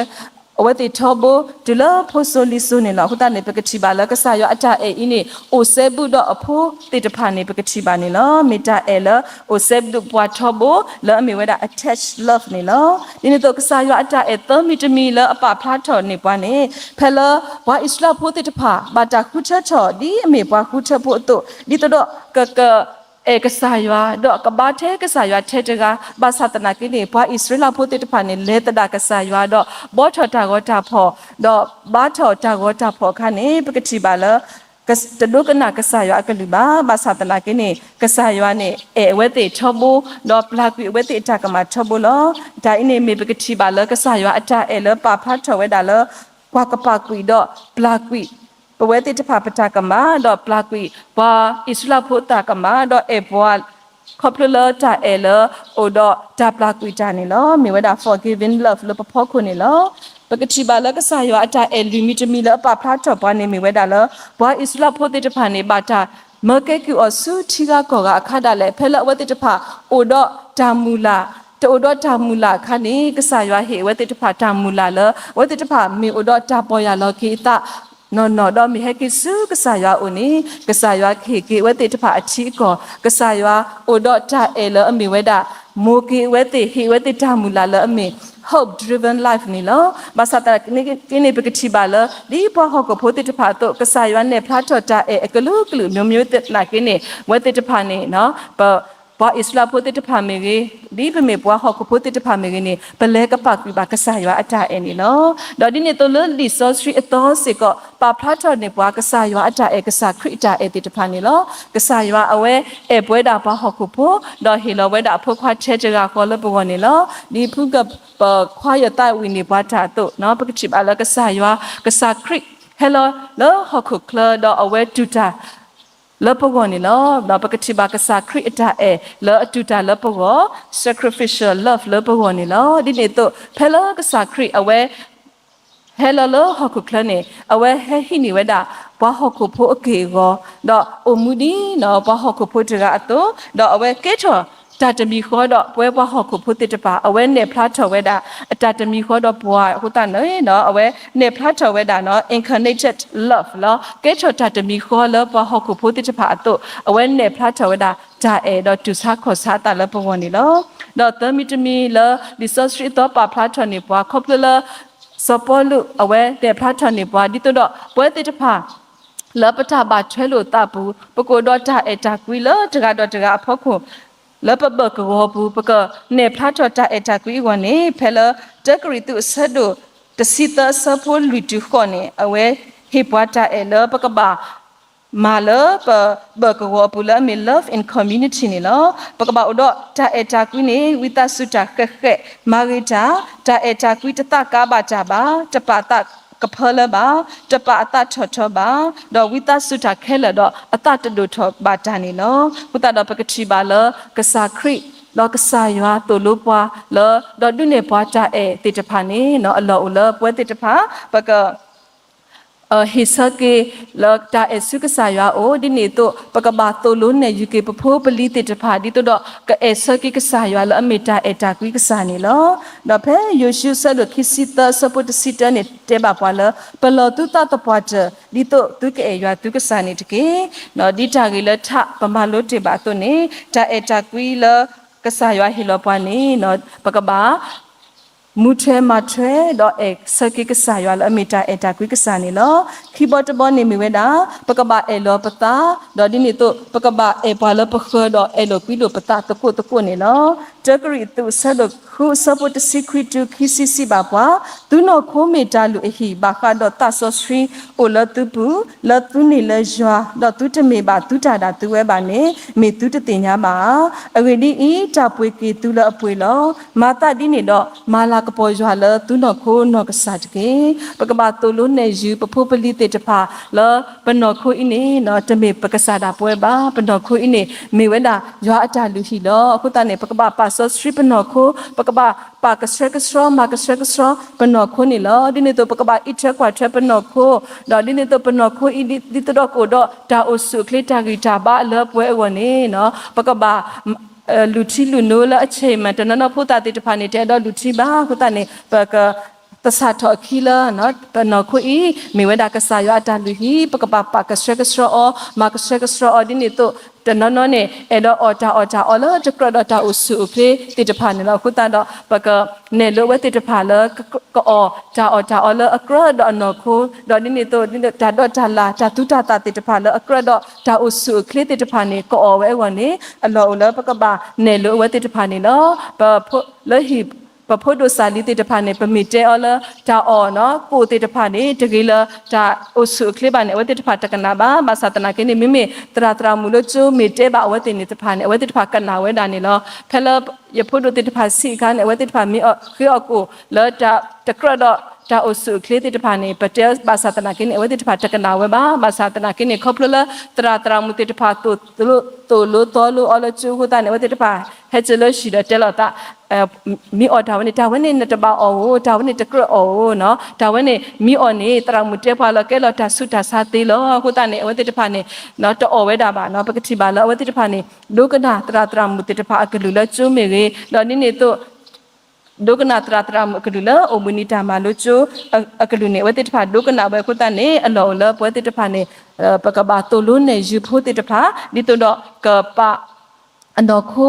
အဝဲသ့ၣ်ထီဘိ တုၤလၢဖိစိၤလံၤစိၤန့ၣ်လီၤ. အဃိသတးန့ၣ် ပကထံၣ်ဘၣ်လၢ ကစၢ်ယွၤအတၢ်အဲၣ်အံၤန့ၣ် အိၣ်စဲဘူးဒီးအဖိသ့ၣ်တဖၣ်န့ၣ် ပကထံၣ်ဘၣ်န့ၣ်လီၤ. မ့ၢ်တၢ်အဲၣ်လၢ အိၣ်စဲဘူးဒီးပှၤထီဘိ လၢအမ့ၢ်ဝဲဒၣ် attached love န့ၣ်လီၤ. ဒ်န့ၣ်အသိး ကစၢ်ယွၤအတၢ်အဲၣ်သၢမံၤတမံၤလၢအပာ်ဖျါထီၣ်န့ၢ်ပှၤန့ၣ် ဖဲလၢပှၤအံၣ်စရ့လးဖိသ့ၣ်တဖၣ် ဘၣ်တၢ်ဃုထၢထီၣ် ဒ်အမ့ၢ်ပှၤဃုထၢဖိအသိး ဒ်သိးဒီး က ကအဲၣ်ကစၢ်ယွၤ ဒီးကဘါထဲကစၢ်ယွၤထဲတဂၤ ဘၣ်ဆၣ်သနာ်က့န့ၣ် ပှၤအံၣ်စရ့လးဖိသ့ၣ်တဖၣ်န့ၣ် လဲၤသဒၣ်ကစၢ်ယွၤဒီး ဘှီထီၣ်တၢ်ဂီၤတၢ်ဖီၣ် ဒီးဘါထီၣ်တၢ်ဂီၤတၢ်ဖီၣ်အခါန့ၣ် ပကထံၣ်ဘၣ်လၢ တဒိကနၣ်ကစၢ်ယွၤအကလုၢ်ဘၣ်. ဘၣ်ဆၣ်သနာ်က့န့ၣ် ကစၢ်ယွၤန့ၣ် အဲၣ်အဝဲသ့ၣ်ထီဘိ ဒီးပျၢ်ကွံာ်အဝဲသ့ၣ်အတၢ်ကမၣ်ထီဘိလီၤ. တၢ်အံၤန့ၣ်မ့ၢ်ပကထံၣ်ဘၣ်လၢ ကစၢ်ယွၤအတၢ်အဲၣ်လၢပာ်ဖျါထီၣ်ဝဲဒၣ်လၢ ပှၤကပာ်ကွံာ်ဒီးပျၢ်ကွံာ် ပဝဲသ့ၣ်တဖၣ်ပတၢ်ကမၣ် ဒီးပျၢ်ကွံာ်ပှၤအံၣ်စရ့လးဖိအတၢ်ကမၣ် ဒီးအဲၣ်ပှၤ ခီဖျိလၢတၢ်အဲၣ်လၢအိၣ်ဒီးတၢ်ပျၢ်ကွံာ်တၢ်န့ၣ်လီၤ. မ့ၢ်ဝဲဒၣ် forgiving love လၢပဖီခိၣ်န့ၣ်လီၤ. ပကထံၣ်ဘၣ်လၢကစၢ်ယွၤအတၢ်အဲၣ်လွံၢ်မံၤတမံၤလၢအပာ်ဖျါထီၣ်ပှၤန့ၣ် မ့ၢ်ဝဲဒၣ်လၢ ပှၤအံၣ်စရ့လးဖိသ့ၣ်တဖၣ်န့ၣ် ဘၣ်တၢ်မၢကဲကုၢ်အီၤဆူထံဂၤကီၢ်ဂၤအခါဒၣ်လဲာ် ဖဲလၢအဝဲသ့ၣ်တဖၣ်အိၣ်ဒီးတၢ်မုၢ်လၢ် တအိၣ်ဒီးတၢ်မုၢ်လၢ်အခါန့ၣ် ကစၢ်ယွၤဟ့ၣ်အဝဲသ့ၣ်တဖၣ်တၢ်မုၢ်လၢ်လၢ အဝဲသ့ၣ်တဖၣ်မ့ၢ်အိၣ်ဒီးတၢ်ပီၢ်ယၢ်လီၤက့ၤအသး နီၢ်နီၢ် ဒီးမ့ၢ်ဟဲက့ၤဆူကစၢ်ယွၤအအိၣ်န့ၣ် ကစၢ်ယွၤကဟ့ၣ်က့ၤအဝဲသ့ၣ်တဖၣ်အထံအကီၢ် ကစၢ်ယွၤအိၣ်ဒီးတၢ်အဲၣ်လၢအမ့ၢ်ဝဲဒၣ် မိၢ်က့ၤအဝဲသ့ၣ် ဟ့ၣ်အဝဲသ့ၣ်တၢ်မုၢ်လၢ်လၢအမ့ၢ် hope driven life န့ၣ်လီၤ. ဘၣ်ဆၣ်သနာ်က့န့ၣ် ပကထံၣ်ဘၣ်လၢ ဒ်ပှၤဟီၣ်ခိၣ်ဖိသ့ၣ်တဖၣ်အသိး ကစၢ်ယွၤနဲၣ်ဖျါထီၣ်တၢ်အဲၣ်အကလုာ်ကလုာ် မျိုးမျိုးသနာ်က့န့ၣ် အဝဲသ့ၣ်တဖၣ်န့ၣ် ပ ပှၤအံၣ်စရ့လးဖိသ့ၣ်တဖၣ်မ့ၢ်ဂ့ၤ, ဒ်ပမ့ၢ်ပှၤဟီၣ်ခိၣ်ဖိသ့ၣ်တဖၣ်မ့ၢ်ဂ့ၤန့ၣ် ပလဲၤကပာ်ကွံာ်ဘၣ်ကစၢ်ယွၤအတၢ်အဲၣ်န့ၣ်လီၤ. ဒီးဒ်န့ၣ်အသိးလၢလံာ်စီဆှံအသီစ့ၢ်ကီး ပာ်ဖျါထီၣ်န့ၢ်ပှၤကစၢ်ယွၤအတၢ်အဲၣ် ကစၢ်ခရံာ်အတၢ်အဲၣ်သ့ၣ်တဖၣ်န့ၣ်လီၤ. ကစၢ်ယွၤအဝဲအဲၣ်ပဝဲဒၣ်ပှၤဟီၣ်ခိၣ်ဖိ ဒီးဟ့ၣ်လီၤဝဲဒၣ်အဖိခွါထဲတဂၤဃီလၢပဂီၢ်န့ၣ်လီၤ. ဒ်ဖုကပခွါယသးဝံၣ်န့ၢ်ပှၤတၢ်အသိး ပကထံၣ်ဘၣ်လၢကစၢ်ယွၤ ကစၢ်ခရံာ် ဟဲလီၤလၢဟီၣ်ခိၣ်ချၢ ဒီးအဝဲတူၢ်တၢ် လၢပဂီၢ်န့ၣ်လီၤ. ဒီးပကထံၣ်ဘၣ်ကစၢ်ခရံာ်အတၢ်အဲၣ်လၢအတူၢ်တၢ်လၢပဂီၢ် sacrificial love လၢပဂီၢ်န့ၣ်လီၤ. ဒ်န့ၣ်အသိး ဖဲလၢကစၢ်ခရံာ်အဝဲ ဟဲလီၤလၢဟီၣ်ခိၣ်ချၢန့ၣ် အဝဲဟဲဟံးန့ၢ်ဝဲဒၣ် ပှၤဟီၣ်ခိၣ်ဖိအက့ၢ်အဂီၤ ဒီးအိၣ်မူဒ်နီၢ်ပှၤဟီၣ်ခိၣ်ဖိတဂၤအသိး ဒီးအဝဲကဲထီၣ်တၢ်တမံၤဃီဒီးပဝဲပှၤဟီၣ်ခိၣ်ဖိသ့ၣ်တဖၣ် အဝဲနဲၣ်ဖျါထီၣ်ဝဲဒၣ် အတၢ်တမံၤဃီဒီးပှၤအဃိသတးန့ၣ် အဝဲနဲၣ်ဖျါထီၣ်ဝဲဒၣ် incarnated love လီၤ. ကဲထီၣ်တၢ်တမံၤဃီလၢပှၤဟီၣ်ခိၣ်ဖိသ့ၣ်တဖၣ်အသိး အဝဲနဲၣ်ဖျါထီၣ်ဝဲဒၣ် တၢ်အဲၣ်ဒီးတူၢ်ဆါခီၣ်ဆါအသးလၢပဂီၢ်န့ၣ်လီၤ. ဒီးသၢမံၤတမံၤလၢ လံာ်စီဆှံအသီပာ်ဖျါထီၣ်န့ၢ်ပှၤ ခီဖျိလၢ စီၤပီလူးအဝဲနဲၣ်ဖျါထီၣ်န့ၢ်ပှၤ ဒ်သိးဒီးပဝဲသ့ၣ်တဖၣ် လၢပတၢ်ဘၣ်ထွဲလိာ်သးပူၤ ပကအိၣ်ဒီးတၢ်အဲၣ်တၢ်ကွံလၢတဂၤဒီးတဂၤအဖီခိၣ် လၢပဘၢၣ်ကဝီၤပူၤ ပကနဲၣ်ဖျါထီၣ်တၢ်အဲၣ်တၢ်ကွံအဂီၢ်န့ၣ် ဖဲလၢ တၢကရံၣ်သူးအဆၢဒိၣ်တဆံသၢအဆၢဖိလွံၢ်တုၤဃိးန့ၣ် အဝဲဟ့ၣ်ပှၤတၢ်အဲၣ်လၢပကဘၣ် မၤလၢပဘၢၣ်ကဝီၤအပူၤလၢအမ့ၢ် love in community န့ၣ်လီၤ. ပကဘၣ်အိၣ်ဒီးတၢ်အဲၣ်တၢ်ကွံန့ၣ် ဝံသးစူၤတၢ်ဃဲးဃဲး မၤဂ့ၤတၢ်, တၢ်အဲၣ်တၢ်ကွံတသးကါဘၣ်တၢ်ဘၣ်, တပာ်သးကဖၢလၢဘၣ်, တပာ်အသးထီၣ်ထီဘၣ်, ဒီးဝံသးစူၤတၢ်ခဲလၢာ်ဒီးအသးတဒိၣ်ထီၣ်ဘၣ်တၢ်န့ၣ်လီၤ. အဃိသတးဒီးပကထံၣ်ဘၣ်လၢ ကစၢ်ခရံာ် ဒီးကစၢ်ယွၤသိၣ်လိပှၤလၢ ဒီးဒုးနဲၣ်ပှၤတၢ်အဲၣ်သ့ၣ်တဖၣ်န့ၣ် အလီၢ်အိၣ်လၢပဝဲသ့ၣ်တဖၣ် ပက ဟ့ၣ်ဆၢက့ၤလၢတၢ်အဲၣ်ဆူကစၢ်ယွၤအအိၣ်, ဒ်န့ၣ်အသိး ပကဘၣ်သိၣ်လိနဲၣ်ယုာ်က့ၤပဖိပလံၤသ့ၣ်တဖၣ် ဒ်သိးဒီးကအဲၣ်ဆၢက့ၤကစၢ်ယွၤလၢအမ့ၢ်တၢ်အဲၣ်တၢ်ကွံကစၢ်န့ၣ်လီၤ. ဒီးဖဲယိၤၡူအဆၢဒိၣ်ခံဆံသၢအဆၢဖိတဆံတၢန့ၣ်တဲဘၣ်ပှၤလၢ ပလီၢ်သုသးသပှၢ်တၢၢ် ဒ်သိးသုကအဲၣ်ယွၤသုကစၢ်န့ၣ်တက့ၢ်. ဒ်တၢ်ဂ့ၢ်လၢထးပမၤလိတ့ၢ်ဘၣ်အသိးန့ၣ် တၢ်အဲၣ်တၢ်ကွံလၢကစၢ်ယွၤဟ့ၣ်လီၤပှၤန့ၣ် ပကဘၣ် မူထွဲမၤထွဲ ဒီးအဲၣ်ဆၢက့ၤကစၢ်ယွၤလၢအမ့ၢ်တၢ်အဲၣ်တၢ်ကွံကစၢ်န့ၣ်လီၤ. ခံဘီတဘီန့ၣ်မ့ၢ်ဝဲဒၣ် ပကဘၣ်အဲၣ်လီၤပသး, ဒီးဒ်န့ၣ်အသိး ပကဘၣ်အဲၣ်ပှၤလၢပဃၢၤဒီးအဲၣ်လိာ်ကွံလိာ်ပသးသကိးသကိးန့ၣ်လီၤ. တၢကရံၣ်သူး အဆၢဒိၣ်ဃု အဆၢဖိတဆံခွံတုၤခံဆံ စံးဘၣ်ပှၤ, သုနီၢ်ခိမ့ၢ်တၢ်လုၢ်အဟံၣ်, ဘၣ်ဃးဒီးသးစီဆှံအိၣ်လၢသုပူၤ, လၢသုန့ၢ်လၢယွၤ, ဒီးသုတမ့ၢ်ဘၣ်သုတၢ်ဒၣ်သုဝဲဘၣ်န့ၣ်, မ့ၢ်သုတသ့ၣ်ညါဘၣ်ဧါ. အဂ့ၢ်ဒ်အံၤ, တၢ်ပှ့ၤက့ၤသုလၢအပှ့ၤလီၤ. မၤသးဒ်န့ၣ်ဒီး, မၤလၤကပီၤယွၤလၢသုနီၢ်ခိနီၢ်ကစၢ်တက့ၢ်. ပကဘၣ်သိၣ်လိနဲၣ်ယုၤ ပဖိပလံၤသ့ၣ်တဖၣ်လၢ ပနီၢ်ခိအံၤန့ၣ် တမ့ၢ်ပကစၢ်ဒၣ်ပဝဲဘၣ်. ပနီၢ်ခိအံၤန့ၣ် မ့ၢ်ဝဲဒၣ်ယွၤအတၢ်လုၢ်ဟံၣ်လီၤ. အဃိသတးန့ၣ် ပကဘၣ်ပာ်စီဆှံပနီၢ်ခိ, ပကဘၣ်ပာ်ကဆှဲကဆှီ မၤကဆှဲကဆှီပနီၢ်ခိန့ၣ်လီၤ. ဒ်န့ၣ်အသိး ပကဘၣ်အံးထွဲကွၢ်ထွဲပနီၢ်ခိ, ဒီးဒ်န့ၣ်အသိး ပနီၢ်ခိအံၤ ဒ်သိးဒီးကအိၣ်ဒီးတၢ်အိၣ်ဆူၣ်အိၣ်ချ့ တၢ်ဂံၢ်တၢ်ဘါလၢပှဲၤအဂီၢ်န့ၣ်, ပကဘၣ် လူၤထံလူၤနိလၢအဆ့ၣ်မး, တနီၤနီၤဖိသၣ်သ့ၣ်တဖၣ်န့ၣ် တအဲၣ်ဒိးလူၤထံဘၣ်. အဃိသတးန့ၣ် ပက သဆၣ်ထီၣ်အခံလၢ ပနီၢ်ခိအံၤ မ့ၢ်ဝဲဒၣ်ကစၢ်ယွၤအတၢ်လုၢ်ဟံၣ်, ပကဘၣ်ပာ်ကဆှဲကဆှီအီၤ, မၤကဆှဲကဆှီအီၤ. ဒ်န့ၣ်အသိး တနီၤနီၤန့ၣ် အဲၣ်ဒိးအီၣ်တၢ်အီၣ်တၢ်အီလၢ တကြၢးဒီးတၢ်အိၣ်ဆူၣ်အိၣ်ချ့သ့ၣ်တဖၣ်န့ၣ်လီၤ. အဃိသတးဒီး ပကနဲၣ်လိအဝဲသ့ၣ်တဖၣ်လၢ ကအီၣ်တၢ်အီၣ်တၢ်အီလၢအကြၢးဒီးအနီၢ်ခိ, ဒီးဒ်န့ၣ်အသိး တၢ်ဒိးတၢ်လၢ် တၢ်သူတၢ်သၣ်သ့ၣ်တဖၣ်လၢအကြၢးဒီးတၢ်အိၣ်ဆူၣ်အိၣ်ချ့သ့ၣ်တဖၣ်န့ၣ် ကအီၣ်ဝဲအဂီၢ်န့ၣ် အလီၢ်အိၣ်လၢပကဘၣ်နဲၣ်လိအဝဲသ့ၣ်တဖၣ်န့ၣ်လီၤ. ပဖိ လၢဟံၣ် ပဖိဒိၣ်စၢ်လံၤသ့ၣ်တဖၣ်န့ၣ် ပမ့ၢ်တဲအီၤလၢ တၢ်အီၣ်နီၤ ကိၣ်သ့ၣ်တဖၣ်န့ၣ် တဂ့ၤလၢတၢ်အိၣ်ဆူၣ်အိၣ်ချ့ဘၣ်န့ၣ် အဝဲသ့ၣ်တဖၣ်တကနၣ်ဘၣ်. ဘၣ်ဆၣ်သနာ်က့န့ၣ် မ့မ့ၢ်သရၣ်သရၣ်မုၣ်လၢကၠိမ့ၢ်တဲဘၣ်အဝဲသ့ၣ်န့ၣ်တဖၣ်န့ၣ် အဝဲသ့ၣ်တဖၣ်ကနၣ်ဝဲဒၣ်န့ၣ်လီၤ. ဖဲလၢယဖိဒိၣ်သ့ၣ်တဖၣ်ဆံးအခါန့ၣ် အဝဲသ့ၣ်တဖၣ်မ့ၢ်အီၣ်ဃ့အီၣ်ကိၣ်လၢတၢ်တကြၢးဒီးတၢ်အိၣ်ဆူၣ်အိၣ်ချ့သ့ၣ်တဖၣ်န့ၣ် ပတဲဘၣ်ဆၣ်သနာ်က့န့ၣ် အဝဲသ့ၣ်တဖၣ်တကနၣ်ဝဲဘၣ်. ဘၣ်ဆၣ်သနာ်က့န့ၣ် ခီဖျိလၢသရၣ်သရၣ်မုၣ်သ့ၣ်တဖၣ် သိၣ်လိသီလိအီၤလၢကၠိအဃိသတးန့ၣ် အဝဲသ့ၣ်တဖၣ် ဟဲက့ၤလၢဟံၣ်ဒီးတဲလိာ်သး မ့ၢ်အီၣ်တၢ်ဝဲန့ၣ် တၢ်ဝဲန့ၣ်နတဘၣ်အီၣ်ဧိၤ, တၢ်ဝဲန့ၣ်တကြၢးအီၣ်ဧိၤနီၤ, တၢ်ဝဲန့ၣ် မ့ၢ်အီၣ်န့ၣ် သရၣ်မုၣ်တဲပှၤလီၤ ကဲလီၤတၢ်ဆူးတၢ်ဆါသ့လီၤ. အဃိသတးန့ၣ် အဝဲသ့ၣ်တဖၣ်န့ၣ် တအီၣ်ဝဲဒၣ်ဘၣ်နီၤ. ပကထံၣ်ဘၣ်လၢအဝဲသ့ၣ်တဖၣ်န့ၣ် ဒိကနၣ်သရၣ်သရၣ်မုၣ်သ့ၣ်တဖၣ်အကလုၢ်လၢကၠိမ့ၢ်ဂ့ၤ, ဒီးဒ်န့ၣ်အသိး ဒိကနၣ်သရၣ်သရၣ်မုၣ်အကလုၢ်လၢအိၣ်ဘှံးနံၤတၢ်မၤလိကၠိအကလုၢ်န့ၣ် အဝဲသ့ၣ်တဖၣ်ဒိကနၣ်ဝဲအဃိသတးန့ၣ် အလီၢ်အိၣ်လၢပဝဲသ့ၣ်တဖၣ်န့ၣ် ပကဘၣ်သိၣ်လိနဲၣ်ယုၤဖိသ့ၣ်တဖၣ် ဒ်သိးဒီးကပာ် အနီၢ်ခိ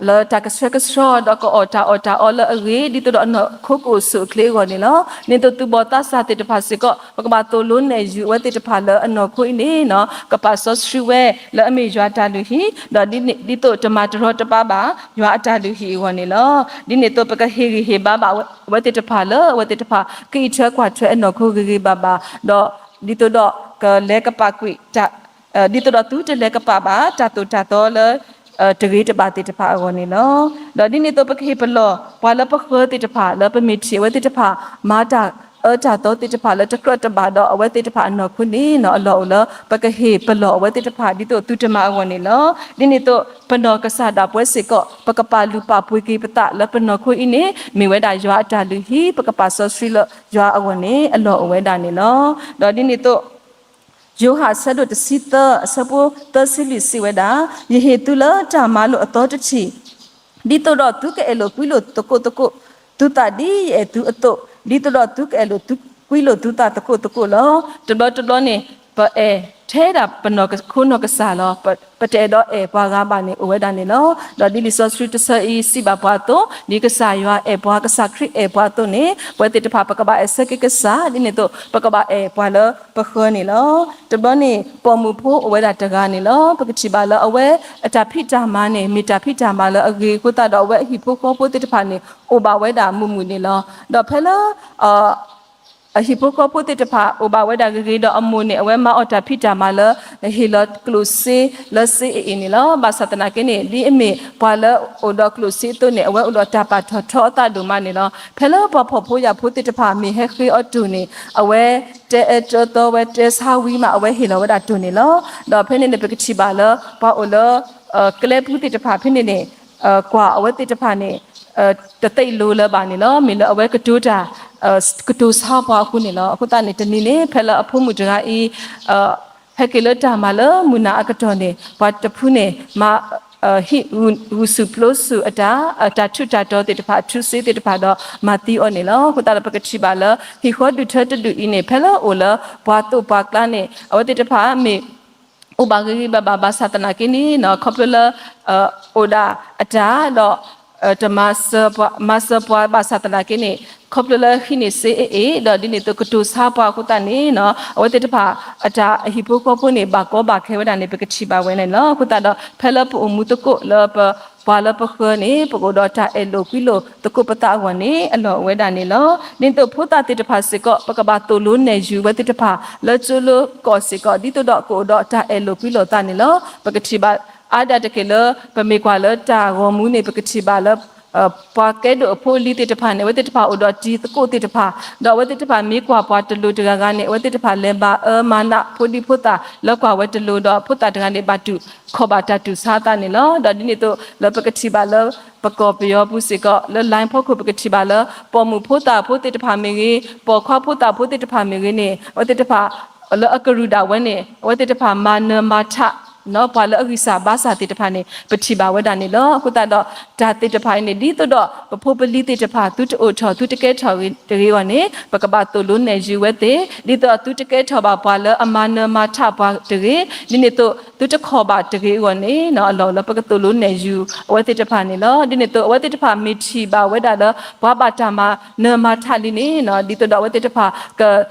လၢတၢ်ကဆှဲကဆှီ ဒီးကအီၣ်တၢ်အီၣ်တၢ်အီလၢအဂ့ၤ ဒ်သိးဒီးအနီၢ်ခိကအိၣ်ဆူၣ်အိၣ်ချ့အဂီၢ်န့ၣ်လီၤ. ဒ်သိးသုးဘီၣ်သးစၢ်သ့ၣ်တဖၣ်စ့ၢ်ကီး ပကဘၣ်သိၣ်လိနဲၣ်ယုၤအဝဲသ့ၣ်တဖၣ်လၢအနီၢ်ခိအံၤန့ၣ် ကပာ်စီဆှံဝဲလၢအမ့ၢ်ယွၤအတၢ်လုၢ်ဟံၣ် ဒီးဒ်သိးတမၤတရီတပါဘၣ် ယွၤအတၢ်လုၢ်ဟံၣ်အဂီၢ်န့ၣ်လီၤ. ဒ်န့ၣ်အသိးပကဟ့ၣ်ဂံၢ်ဟ့ၣ်ဘါဘၣ်အဝဲသ့ၣ်တဖၣ်လၢ အဝဲသ့ၣ်တဖၣ်ကအံးထွဲကွၢ်ထွဲအနီၢ်ခိဂ့ၤဂ့ၤဘၣ်ဘၣ် ဒီးဒ်သိးဒီးကလဲၤကပာ်ကွံာ် ဒ်သိးဒီးသုတလဲၤကပာ်ဘၣ် တၢ်သိၣ်တၢ်သီလၢ တဂ့ၤတဘၣ်သ့ၣ်တဖၣ်အဂီၢ်န့ၣ်လီၤ. ဒီးဒ်န့ၣ်အသိးပကဟ့ၣ်ပလီၢ် ပှၤလၢပဃၢၤသ့ၣ်တဖၣ် လၢပမ့ၢ်ထံၣ်အဝဲသ့ၣ်တဖၣ် မၤတၢ်အၢတၢ်သီသ့ၣ်တဖၣ်လၢတကြၢးတဘၣ်ဒီးအဝဲသ့ၣ်တဖၣ်အနီၢ်ခိန့ၣ် အလီၢ်အိၣ်လၢ ပကဟ့ၣ်ပလီၢ်အဝဲသ့ၣ်တဖၣ် ဒ်သိးသုတမၤအဂီၢ်န့ၣ်လီၤ. ဒ်န့ၣ်အသိး ပနီၢ်ကစၢ်ဒၣ်ပဝဲစ့ၢ်ကီး ပကပာ်လုၢ်ပာ်ပှ့ၤက့ၤပသးလၢပနီၢ်ခိအံၤန့ၣ် မ့ၢ်ဝဲဒၣ်ယွၤအတၢ်လုၢ်ဟံၣ် ပကပာ်စီဆှံလၢယွၤအဂီၢ်န့ၣ် အလီၢ်အိၣ်ဝဲဒၣ်န့ၣ်လီၤ. ဒီးဒ်န့ၣ်အသိး ယိၤဟၣ်အဆၢဒိၣ်တဆံသၢ အဆၢဖိသၢဆံလွံၢ်စံးဝဲဒၣ်, ယဟ့ၣ်သုလၢတၢ်မၤလိာ်အသီတထံၣ်, ဒ်သိးဒီးသုကအဲၣ်လိာ်ကွံလိာ်သကိးသကိး သုသးဒ်ယအဲၣ်သုအသိး, ဒ်သိးဒီးသုကအဲၣ်လိာ်ကွံလိာ်သုသးသကိးသကိးလီၤ. တဘျီတဘျီန့ၣ် ပအဲၣ်ထဲဒၣ်ပနီၢ်ခိနီၢ်ကစၢ်လီၤ. ပတအဲၣ်ဒိးအဲၣ်ပှၤဂၤဘၣ်န့ၣ် အိၣ်ဝဲဒၣ်န့ၣ်လီၤ. ဒီးဒ်လံာ်စီဆှံတဆၢအံၤစံးဘၣ်ပှၤအသိး, ဒ်ကစၢ်ယွၤအဲၣ်ပှၤ ကစၢ်ခရံာ်အဲၣ်ပှၤအသိးန့ၣ် ပဝဲသ့ၣ်တဖၣ်ပကဘၣ်အဲၣ်ဆၢက့ၤကစၢ် ဒ်န့ၣ်အသိး ပကဘၣ်အဲၣ်ပှၤလၢပဃၢၤန့ၣ်လီၤ. တဘျီန့ၣ် ပိာ်မုၣ်ဖိအိၣ်ဝဲဒၣ်တဂၤန့ၣ်လီၤ. ပကထံၣ်ဘၣ်လၢအဝဲအတၢ်ဖံးတၢ်မၤန့ၣ် မ့ၢ်တၢ်ဖံးတၢ်မၤလၢအဂ့ၤအဃိသတးဒီး အဝဲအဟံၣ်ဖိဃီဖိသ့ၣ်တဖၣ်န့ၣ် အိၣ်ဘၣ်ဝဲဒၣ်မုာ်မုာ်န့ၣ်လီၤ. ဒီးဖဲလၢ အဟံၣ်ဖိဃီဖိသ့ၣ်တဖၣ် အိၣ်ဘၣ်ဝဲဒၣ်ဂ့ၤဂ့ၤဒီးအမိၢ်န့ၣ် အဝဲမၤအီၣ်တၢ်ဖံးတၢ်မၤလၢ ဟ့ၣ်လီၤကျိၣ်စ့လၢစ့အအံၤန့ၣ်လီၤ. ဘၣ်ဆၣ်သနာ်က့န့ၣ် ဒ်အမ့ၢ်ပှၤလၢအိၣ်ဒီးကျိၣ်စ့အသိးန့ၣ် အဝဲအိၣ်ဒီးတၢ်ပာ်ထီၣ်ထီအသးဒိၣ်မးန့ၣ်လီၤ. ဖဲလၢပှၤဖှီၣ်ဖိယာ်ဖိသ့ၣ်တဖၣ်မ့ၢ်ဟဲဃ့အီၤတိၢ်န့ၣ် အဝဲတဲအၢတဲသီဝဲတဲဆါဝံၤမး အဝဲဟ့ၣ်လီၤဝဲဒၣ်တိၢ်န့ၣ်လီၤ. ဒီးဖဲန့ၣ်န့ၣ် ပကထံၣ်ဘၣ်လၢ ပှၤအိၣ်လၢ ကျဲပူၤသ့ၣ်တဖၣ်ဖဲန့ၣ်န့ၣ် ကွၢ်အဝဲသ့ၣ်တဖၣ်န့ၣ် တသိၣ်လိလၢၤဘၣ်န့ၣ်လီၤ. မ့ၢ်လၢအဝဲကတိၤတၢ် ကတိၤဆါပှၤအဃိန့ၣ်လီၤ. အဃိသတးန့ၣ် တနံၤန့ၣ် ဖဲလၢအဖိမုၣ်တဂၤအံၤ ဟဲက့ၤလၢတၢ်မၤလၢမုၢ်နၤအကတီၢ်န့ၣ် ပှၤတဖုန့ၣ် ဟံးဂုာ်ဆူၣ်ပျိဆူၣ်အတၢ် တၢ်ထူးတၢ်တီၤသ့ၣ်တဖၣ် အထူးစ့သ့ၣ်တဖၣ်ဒီးမၤသံအီၤန့ၣ်လီၤ. အဃိသတးဒီး ပကထံၣ်ဘၣ်လၢ ဟံၣ်ဃီဒုးထၢတဒူၣ်အံၤန့ၣ် ဖဲလၢအိၣ်လၢပှၤသိၣ်ပှၤကျါန့ၣ် အဝဲသ့ၣ်တဖၣ်မ့ၢ် အိၣ်ဘၣ်ဂ့ၤဂ့ၤဘၣ်ဘၣ် ဘၣ်ဆၣ်သနာ်က့န့ၣ် ခီဖျိလၢ အိၣ်ဒၣ်အတၢ်ဒီး တမၤစၢၤပှၤ မၤစၢၤပှၤဘၣ်ဆၣ်သနာ်က့န့ၣ် ခီဖျိလၢဟံးန့ၢ်စ့အအံၤ ဒီးဒ်န့ၣ်အသိးကတိၤဆါပှၤအဃိသတးန့ၣ် အဝဲသ့ၣ်တဖၣ်အတၢ်အဟံၣ်ဖိဃီဖိန့ၣ် ဘၣ်ကီဘၣ်ခဲဝဲဒၣ်န့ၣ် ပကထံၣ်ဘၣ်ဝဲန့ၣ်လီၤ. အဃိသတးဒီး ဖဲလၢပအိၣ်မူသကိးလၢပ ပှၤလၢပဃၢၤန့ၣ် ပကအိၣ်ဒီးတၢ်အဲၣ်လိာ်ကွံလိာ်သကိးပသးအဂီၢ်န့ၣ် အလီၢ်အိၣ်ဝဲဒၣ်န့ၣ်လီၤ. ဒ်သိးဖိသၣ်သ့ၣ်တဖၣ်စ့ၢ်ကီး ပကဘၣ်သိၣ်လိနဲၣ်ယုၤဝဲသ့ၣ်တဖၣ်လၢကၠိလၢကီၢ်စ့ၢ်ကီး ဒ်သိးဒီးကအိၣ်ဒီးတၢ်အဲၣ်လိာ်ကွံလိာ်သးန့ၣ်လီၤ. ပကထံၣ်ဘၣ်အါဒၣ်တက့ၢ်လၢ ပမ့ၢ်ကွၢ်လၢတၢ်ဂီၤမူန့ၣ် ပကထံၣ်ဘၣ်လၢ ပှၤကဲဒိၣ်အဖိအလံၤသ့ၣ်တဖၣ်န့ၣ် အဝဲသ့ၣ်တဖၣ်အိၣ်ဒီးတံၤသကိးသ့ၣ်တဖၣ်, ဒီးအဝဲသ့ၣ်တဖၣ်မ့ၢ်ကွၢ်ပှၤတလိၤတဂၤဂၤန့ၣ် အဝဲသ့ၣ်တဖၣ်လဲၤမၤအၢမၤနးဖိဒံဖိသၣ်လၢကွၢ်ဝဲတလိၤ ဒီးဖိသၣ်တဂၤန့ၣ် ဘၣ်တူၢ်ခီၣ်ဘၣ်တၢ်တူၢ်ဆါသးန့ၣ်လီၤ. ဒီးဒ်န့ၣ်အသိးလၢပကထံၣ်ဘၣ်လၢ ပကီၢ်ပယီၤပူၤစ့ၢ်ကီး လၢ line ဖီခိၣ် ပကထံၣ်ဘၣ်လၢ ပိာ်မုၣ်ဖိသၣ်ဖိသ့ၣ်တဖၣ်မ့ၢ်ဂ့ၤ, ပိာ်ခွါဖိသၣ်ဖိသ့ၣ်တဖၣ်မ့ၢ်ဂ့ၤန့ၣ် အဝဲသ့ၣ်တဖၣ် လၢအကရူၢ်ဒၣ်ဝဲန့ၣ် အဝဲသ့ၣ်တဖၣ်မၤနၢၤမၤထး ပှၤလၢအဂံၢ်စၢ်ဘါစၢ်သ့ၣ်တဖၣ်န့ၣ် ပထံၣ်ဘၣ်ဝဲဒၣ်န့ၣ်လီၤ. အဃိသတးဒီး တၢ်သ့ၣ်တဖၣ်အံၤန့ၣ် ဒ်သိးဒီးပဖိပလံၤသ့ၣ်တဖၣ် သုတအိၣ်ထီၣ် သုတကဲထီၣ်တဂ့ၤအဂီၢ်န့ၣ် ပကဘၣ်သိၣ်လိနဲၣ်ယုၤဝဲသ့ၣ်, ဒ်သိးသုတကဲထီၣ်ဘၣ်ပှၤလၢအမၤနၢၤမၤထးပှၤတဂ့ၤ, ဒ်န့ၣ်အသိးသုတခီၣ်ဘၣ်တဂ့ၤအဂီၢ်န့ၣ် အလီၢ်အိၣ်လၢပကသိၣ်လိနဲၣ်ယုၤအဝဲသ့ၣ်တဖၣ်န့ၣ်လီၤ. ဒ်န့ၣ်အသိးအဝဲသ့ၣ်တဖၣ်မ့ၢ်ထံၣ်ဘၣ်ဝဲဒၣ်လၢ ပှၤဘၣ်တၢ်မၤနၢၤမၤထးလံန့ၣ် ဒ်သိးဒီးအဝဲသ့ၣ်တဖၣ်က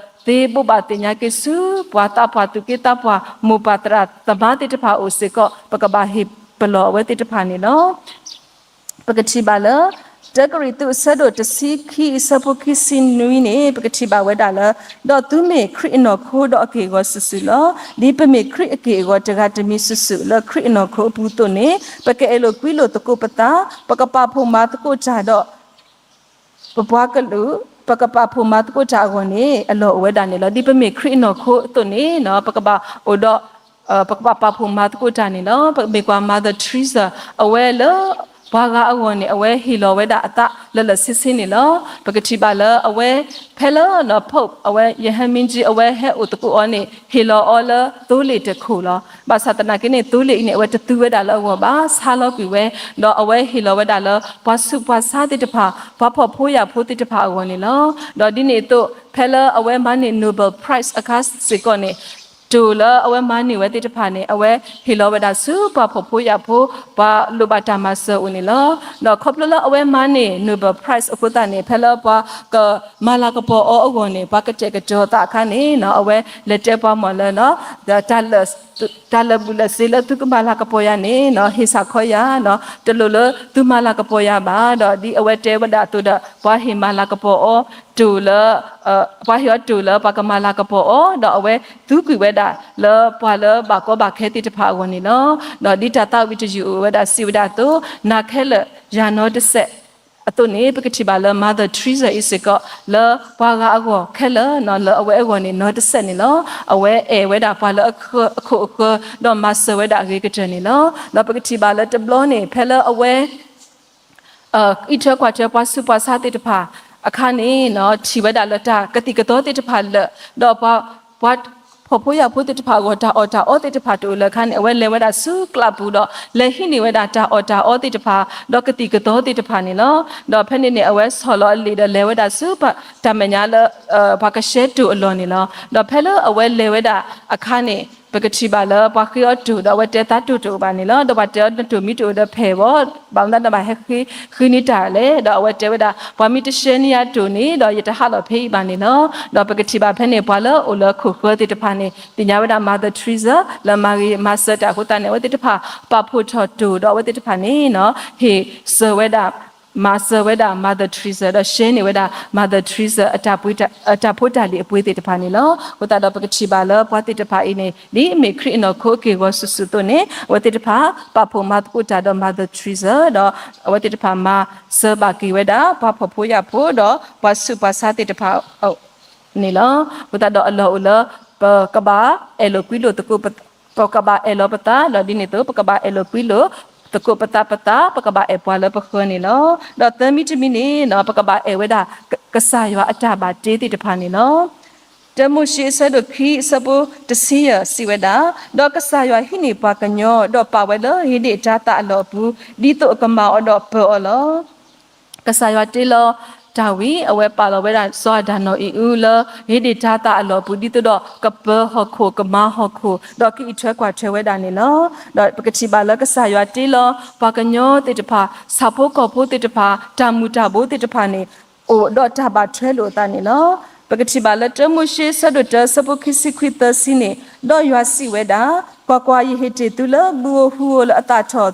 သ့ဘိးဘၣ်သ့ၣ်ညါက့ၤဆူ ပှၤသးပှၢ်သူၣ်က့သးပှၢ် မိၢ်ပၢ်သရၣ်သမါသ့ၣ်တဖၣ်အအိၣ်စ့ၢ်ကီး ပကဘၣ်ဟ့ၣ်ပလီၢ်အဝဲသ့ၣ်တဖၣ်န့ၣ်လီၤ. ပကထံၣ်ဘၣ်လၢ တၢကရံၣ်သူး အဆၢဒိၣ်တဆံခံ အဆၢဖိခံဆံနွံန့ၣ် ပကထံၣ်ဘၣ်ဝဲဒၣ်လၢ ဒီးသုမ့ၢ်ခရံာ်အနီၢ်ခိဒီးအက့ၢ်အဂီၤစုာ်စုာ်လီၤ. ဒ်ပမ့ၢ်ခရံာ်အက့ၢ်အဂီၤတဂၤတမံၤစုာ်စုာ် လၢခရံာ်အနီၢ်ခိအပူၤအသိးန့ၣ် ပကအဲၣ်လိာ်ကွံလိာ်သကိးပသး, ပကပာ်ဖှိၣ်မၤသကိးတၢ်ဒီး ပပှၤကလုာ် ပကပာ်ဖှိၣ်မၤသကိးတၢ်အဂီၢ်န့ၣ် အလီၢ်အိၣ်ဝဲဒၣ်န့ၣ်လီၤ. ဒ်ပမ့ၢ်ခရံာ်အနီၢ်ခိအသိးန့ၣ် ပကဘၣ်အိၣ်ဒီး ပကဘၣ်ပာ်ဖှိၣ်မၤသကိးတၢ်န့ၣ်လီၤ. ပမ့ၢ်ကွၢ် Mother Teresa အဝဲလၢ ပှၤဂၤအဂီၢ်န့ၣ် အဝဲဟ့ၣ်လီၤဝဲဒၣ်အသးလၢလၢဆ့ဆ့န့ၣ်လီၤ. ပကထံၣ်ဘၣ်လၢအဝဲ ဖဲလၢ Pope အဝဲ ရဟန်းမင်းကြီး အဝဲဟဲအိၣ်သကိးအီၤန့ၣ် ဟ့ၣ်လီၤအီၤလၢသိလ့ၣ်တခိၣ်လီၤ. ဘၣ်ဆၣ်သနာ်က့န့ၣ် သိလ့ၣ်အံၤန့ၣ် အဝဲတသူဝဲဒၣ်လၢအဂီၢ်ဘၣ်, ဆါလီၤကွံာ်ဝဲ, ဒီးအဝဲဟ့ၣ်လီၤဝဲဒၣ်လၢ ပှၤဆူးပှၤဆါသ့ၣ်တဖၣ် ပှၤဖှီၣ်ဖိယာ်ဖိသ့ၣ်တဖၣ်အဂီၢ်န့ၣ်လီၤ. ဒီးဒ်န့ၣ်အသိး ဖဲလၢအဝဲမၤန့ၢ် Nobel Prize အခါစ့ၢ်ကီးန့ၣ် တိၢ်လၢအဝဲမၤန့ၢ်ဝဲသ့ၣ်တဖၣ်န့ၣ် အဝဲဟ့ၣ်လီၤဝဲဒၣ်ဆူပှၤဖှီၣ်ဖိယာ်ဖိ ပှၤလိၣ်ဘၣ်တၢ်မၤစၢၤအအိၣ်န့ၣ်လီၤ. ဒီးခီဖျိလၢအဝဲမၤန့ၢ် Nobel Prize အဃိသတးန့ၣ် ဖဲလၢပှၤကမၤလၤကပီၤအီၤအဂီၢ်န့ၣ် ပှၤကတဲာ်ကတီၤသးအခါန့ၣ် အဝဲလဲၤတဲပှၤမီၢ်လၢ တၢ်လၢာ်ဘူၣ်လၢာ်စ့လၢသုကမၤလၤကပီၤယၤန့ၣ် ဟ့ၣ်စးခီယၤ, တလိၣ်လၢသုမၤလၤကပီၤယၤဘၣ်. ဒီးဒ်အဝဲတဲဝဲဒၣ်အသိးဒီး ပှၤဟ့ၣ်မၤလၤကပီၤအီၤ တိၢ်လၢ ပှၤဟ့ၣ်အီၤတိၢ်လၢပှၤကမၤလၤကပီၤအီၤ ဒီးအဝဲသူကွံာ်ဝဲဒၣ်လၢပှၤလၢဘၣ်ကီဘၣ်ခဲသ့ၣ်တဖၣ်အဂီၢ်န့ၣ်လီၤ. ဒီးဒ်တၢ်သးဝံၣ်တယုၢ်အိၣ်ဝဲဒၣ်စံးဝဲဒၣ်အသိး နၤခဲလၢာ်ယၤနီတစဲးအသိးန့ၣ် ပကထံၣ်ဘၣ်လၢ Mother Teresa အံၤစ့ၢ်ကီး လၢပှၤဂၤအဂီၢ်ခဲလၢာ် လၢအဝဲအဂီၢ်န့ၣ် နီတစဲးန့ၣ်လီၤ. အဝဲအဲၣ်ဝဲဒၣ်ပှၤလၢအခိၣ်အဃၢၤ ဒီးမၤစၢၤဝဲဒၣ်အဂ့ၤကတၢၢ်န့ၣ်လီၤ. ဒီးပကထံၣ်ဘၣ်လၢတဘျီန့ၣ် ဖဲလၢအဝဲ အံးထွဲကွၢ်ထွဲပှၤဆူးပှၤဆါသ့ၣ်တဖၣ်အခါန့ၣ် ထံၣ်ဝဲဒၣ်လၢတၢ်ကသံၣ်ကသီသ့ၣ်တဖၣ်လၢာ် ဒီးပှၤ ပှၤဖှီၣ်ဖိယာ်ဖိသ့ၣ်တဖၣ်အဂီၢ် တၢ်အီၣ်တၢ်အီသ့ၣ်တဖၣ်တအိၣ်လၢၤအခါန့ၣ် အဝဲလဲၤဝဲဒၣ်ဆူကျးပူၤဒီး လဲၤဟံးန့ၢ်ဝဲဒၣ်တၢ်အီၣ်တၢ်အီသ့ၣ်တဖၣ် ဒီးကသံၣ်ကသီသ့ၣ်တဖၣ်န့ၣ်လီၤ. ဒီးဖဲန့ၣ်န့ၣ် အဝဲဆီၣ်လီၤအလံာ်ဒီးလဲၤဝဲဒၣ်ဆူ တၢ်မဲာ်ညါလၢ ပှၤကရှဲတိၢ်အလီၢ်န့ၣ်လီၤ. ဒီးဖဲလၢအဝဲလဲၤဝဲဒၣ်အခါန့ၣ် ပကထံၣ်ဘၣ်လၢပှၤဃ့အီၤတိၢ်ဒီးအဝဲတဲသးတိၢ်တအိၣ်ဘၣ်န့ၣ်လီၤ. ဒီးပှၤတဲအီၤနတိၢ်မံတိၢ်အိၣ်ဒီးဖဲအံၤဘၣ်, ဘၣ်မနုၤဒီးဘၣ်ဟဲဃ့န့ၢ်တၢ်လဲၣ်. ဒီးအဝဲတဲဝဲဒၣ် ပှၤမ့ၢ်တရှဲန့ၢ်ယၤတိၢ်န့ၣ် ဒီးယတဟးလီၤဖဲအံၤဘၣ်န့ၣ်လီၤ. ဒီးပကထံၣ်ဘၣ်ဖဲန့ၣ် ပှၤလၢအိၣ်လၢခိၣ်ဃၢၤသ့ၣ်တဖၣ်န့ၣ် သ့ၣ်ညါဝဲဒၣ် Mother Teresa လၢမၤဂ့ၤမၤစၢၤတၢ်အဃိသတးန့ၣ် အဝဲသ့ၣ်တဖၣ်ပာ်ဖှိၣ်ထီၣ်တိၢ်ဒီးအဝဲသ့ၣ်တဖၣ်န့ၣ် ဟ့ၣ်စၢၤဝဲဒၣ် မၤစၢၤဝဲဒၣ် Mother Teresa ဒီးရှဲန့ၢ်ဝဲဒၣ် Mother Teresa အတၢ်ဖိတၢ်လံၤအပှ့ၤသ့ၣ်တဖၣ်န့ၣ်လီၤ. အဃိသတးဒီးပကထံၣ်ဘၣ်လၢပှၤသ့ၣ်တဖၣ်အံၤန့ၣ် ဒ်မ့ၢ်ခရံာ်အနီၢ်ခိအက့ၢ်အဂီၤစုာ်စုာ်အသိးန့ၣ် အဝဲသ့ၣ်တဖၣ်ပာ်ဖှိၣ်မၤသကိးတၢ်ဒီး Mother Teresa ဒီးအဝဲသ့ၣ်တဖၣ်မၤစၢၤဘၣ်က့ၤဝဲဒၣ် ပှၤဖှီၣ်ဖိယာ်ဖိဒီးပှၤဆူးပှၤဆါသ့ၣ်တဖၣ် န့ၣ်လီၤ. အဃိသတးဒီးအလီၢ်အိၣ်လၢ ပကဘၣ်အဲၣ်လိာ်ကွံလိာ်သကိး ပကဘၣ်အဲၣ်လီၤပသး ဒီးဒ်န့ၣ်အသိး ပကဘၣ်အဲၣ်လိာ်ကွံလိာ်သကိးပသးပသး ပကဘၣ်အဲၣ်ပှၤလၢပဃၢၤန့ၣ်လီၤ. ဒီးသၢမံၤတမံၤန့ၣ် ပကဘၣ်အဲၣ်ဝဲဒၣ် ကစၢ်ယွၤအတၢ်ဘၣ်တ့သ့ၣ်တဖၣ်န့ၣ်လီၤ. တၢမိၤၡ့အဆၢဒိၣ်ခံအဆၢဖိတဆံယဲၢ်စံးဝဲဒၣ်, ဒီးကစၢ်ယွၤဟံးန့ၢ်ပှၤကညီ ဒီးပာ်ဝဲလၢဧ့ဒ့ၣ်တၤသၣ်အလီၢ်အပူၤ, ဒ်သိးအကမၤအီၤဒီးပၢၤအီၤလီၤ. ကစၢ်ယွၤတ့လီၤတၢ်ဝံၤ အဝဲပာ်လီၤဝဲဒၣ်စီၤအၤဒၣ်နီၢ်အံၤအူလၢ ဧ့ဒ့ၣ်တၤသၣ်အလီၢ်အပူၤ ဒ်သိးဒီးကပၢၤဟီၣ်ခိၣ် ကမၤဟီၣ်ခိၣ် ဒီးကအံးထွဲကွၢ်ထွဲဝဲဒၣ်န့ၣ်လီၤ. ဒီးပကထံၣ်ဘၣ်လၢကစၢ်ယွၤတ့လီၤပှၤကညီသ့ၣ်တဖၣ် ဆၣ်ဖိကီၢ်ဖိသ့ၣ်တဖၣ် တၢ်မူၤတၢ်ဘိသ့ၣ်တဖၣ်န့ၣ် အိၣ်ဒီးတၢ်ဘၣ်ထွဲလိာ်အသးန့ၣ်လီၤ. ပကထံၣ်ဘၣ်လၢတၢမိၤၡ့ဆၢဒိၣ်တၢ ဆၢဖိခံဆံခွံသၢဆံန့ၣ်, ဒီးယွၤစံးဝဲဒၣ်, ကွၢ်ကွၢ်, ယဟ့ၣ်တ့ၢ်သုလၢဘုဧိၤဟုဧိၤလၢအသၣ်ထီၣ်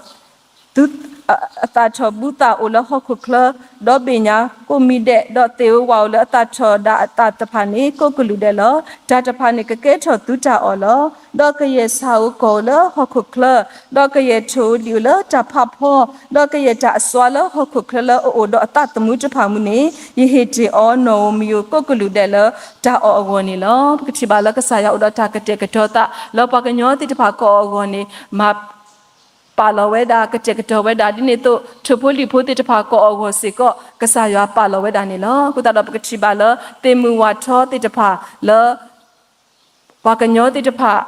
အသးထီၣ်ဘူသးအိၣ်လၢဟီၣ်ခိၣ်ချၢ, ဒီဘ့ၣ်ညါကိးမံၤဒဲး, ဒီးသ့ၣ်ဧိၤဝၣ်ဧိၤလၢအသးထီၣ်ဒၣ်အသးတဖၣ်န့ၣ် ကိးကလုာ်ဒဲးလီၤ. တၢ်တဖၣ်န့ၣ် ကကဲထီၣ်သုတၢ်အီၣ်လီၤ. ဒီးကယဲၢ်ဆၣ်ဧိၤကီၢ်ဧိၤလၢဟီၣ်ခိၣ်ချၢ, ဒီးကယဲၢ်ထိၣ်ဧိၤဒံၣ်ဧိၤလၢတၢ်ဖးဖီ, ဒီးကယဲၢ်တၢ်အစွါလၢဟီၣ်ခိၣ်ချၢလၢအအိၣ်ဒီးအသးသမူတဖၣ်မူန့ၣ်, ယဟ့ၣ်တ့ၢ်အီၤနီၣ်ဧိၤမံၤဧိၤကိးကလုာ်ဒဲးလၢတၢ်အီၣ်အဂီၢ်န့ၣ်လီၤ. ပကထံၣ်ဘၣ်လၢကစၢ်ယွၤအိၣ်ဒီးတၢ်ကတဲာ်ကတီၤသး လၢပှၤကညီသ့ၣ်တဖၣ်ကအီၣ်အဂီၢ်န့ၣ် မၤ ပာ်လီၤဝဲဒၣ် ကတဲာ်ကတီၤဝဲဒၣ် ဒ်န့ၣ်အသိး ထိၣ်ဖိလံၣ်ဖိသ့ၣ်တဖၣ်ကအီၣ်အဂီၢ်စ့ၢ်ကီး ကစၢ်ယွၤပာ်လီၤဝဲဒၣ်န့ၣ်လီၤ. အဃိသတးဒီးပကထံၣ်ဘၣ်လၢ သ့ၣ်မုၢ်ဝၣ်ထီသ့ၣ်တဖၣ်လၢ ပှၤကညီသ့ၣ်တဖၣ်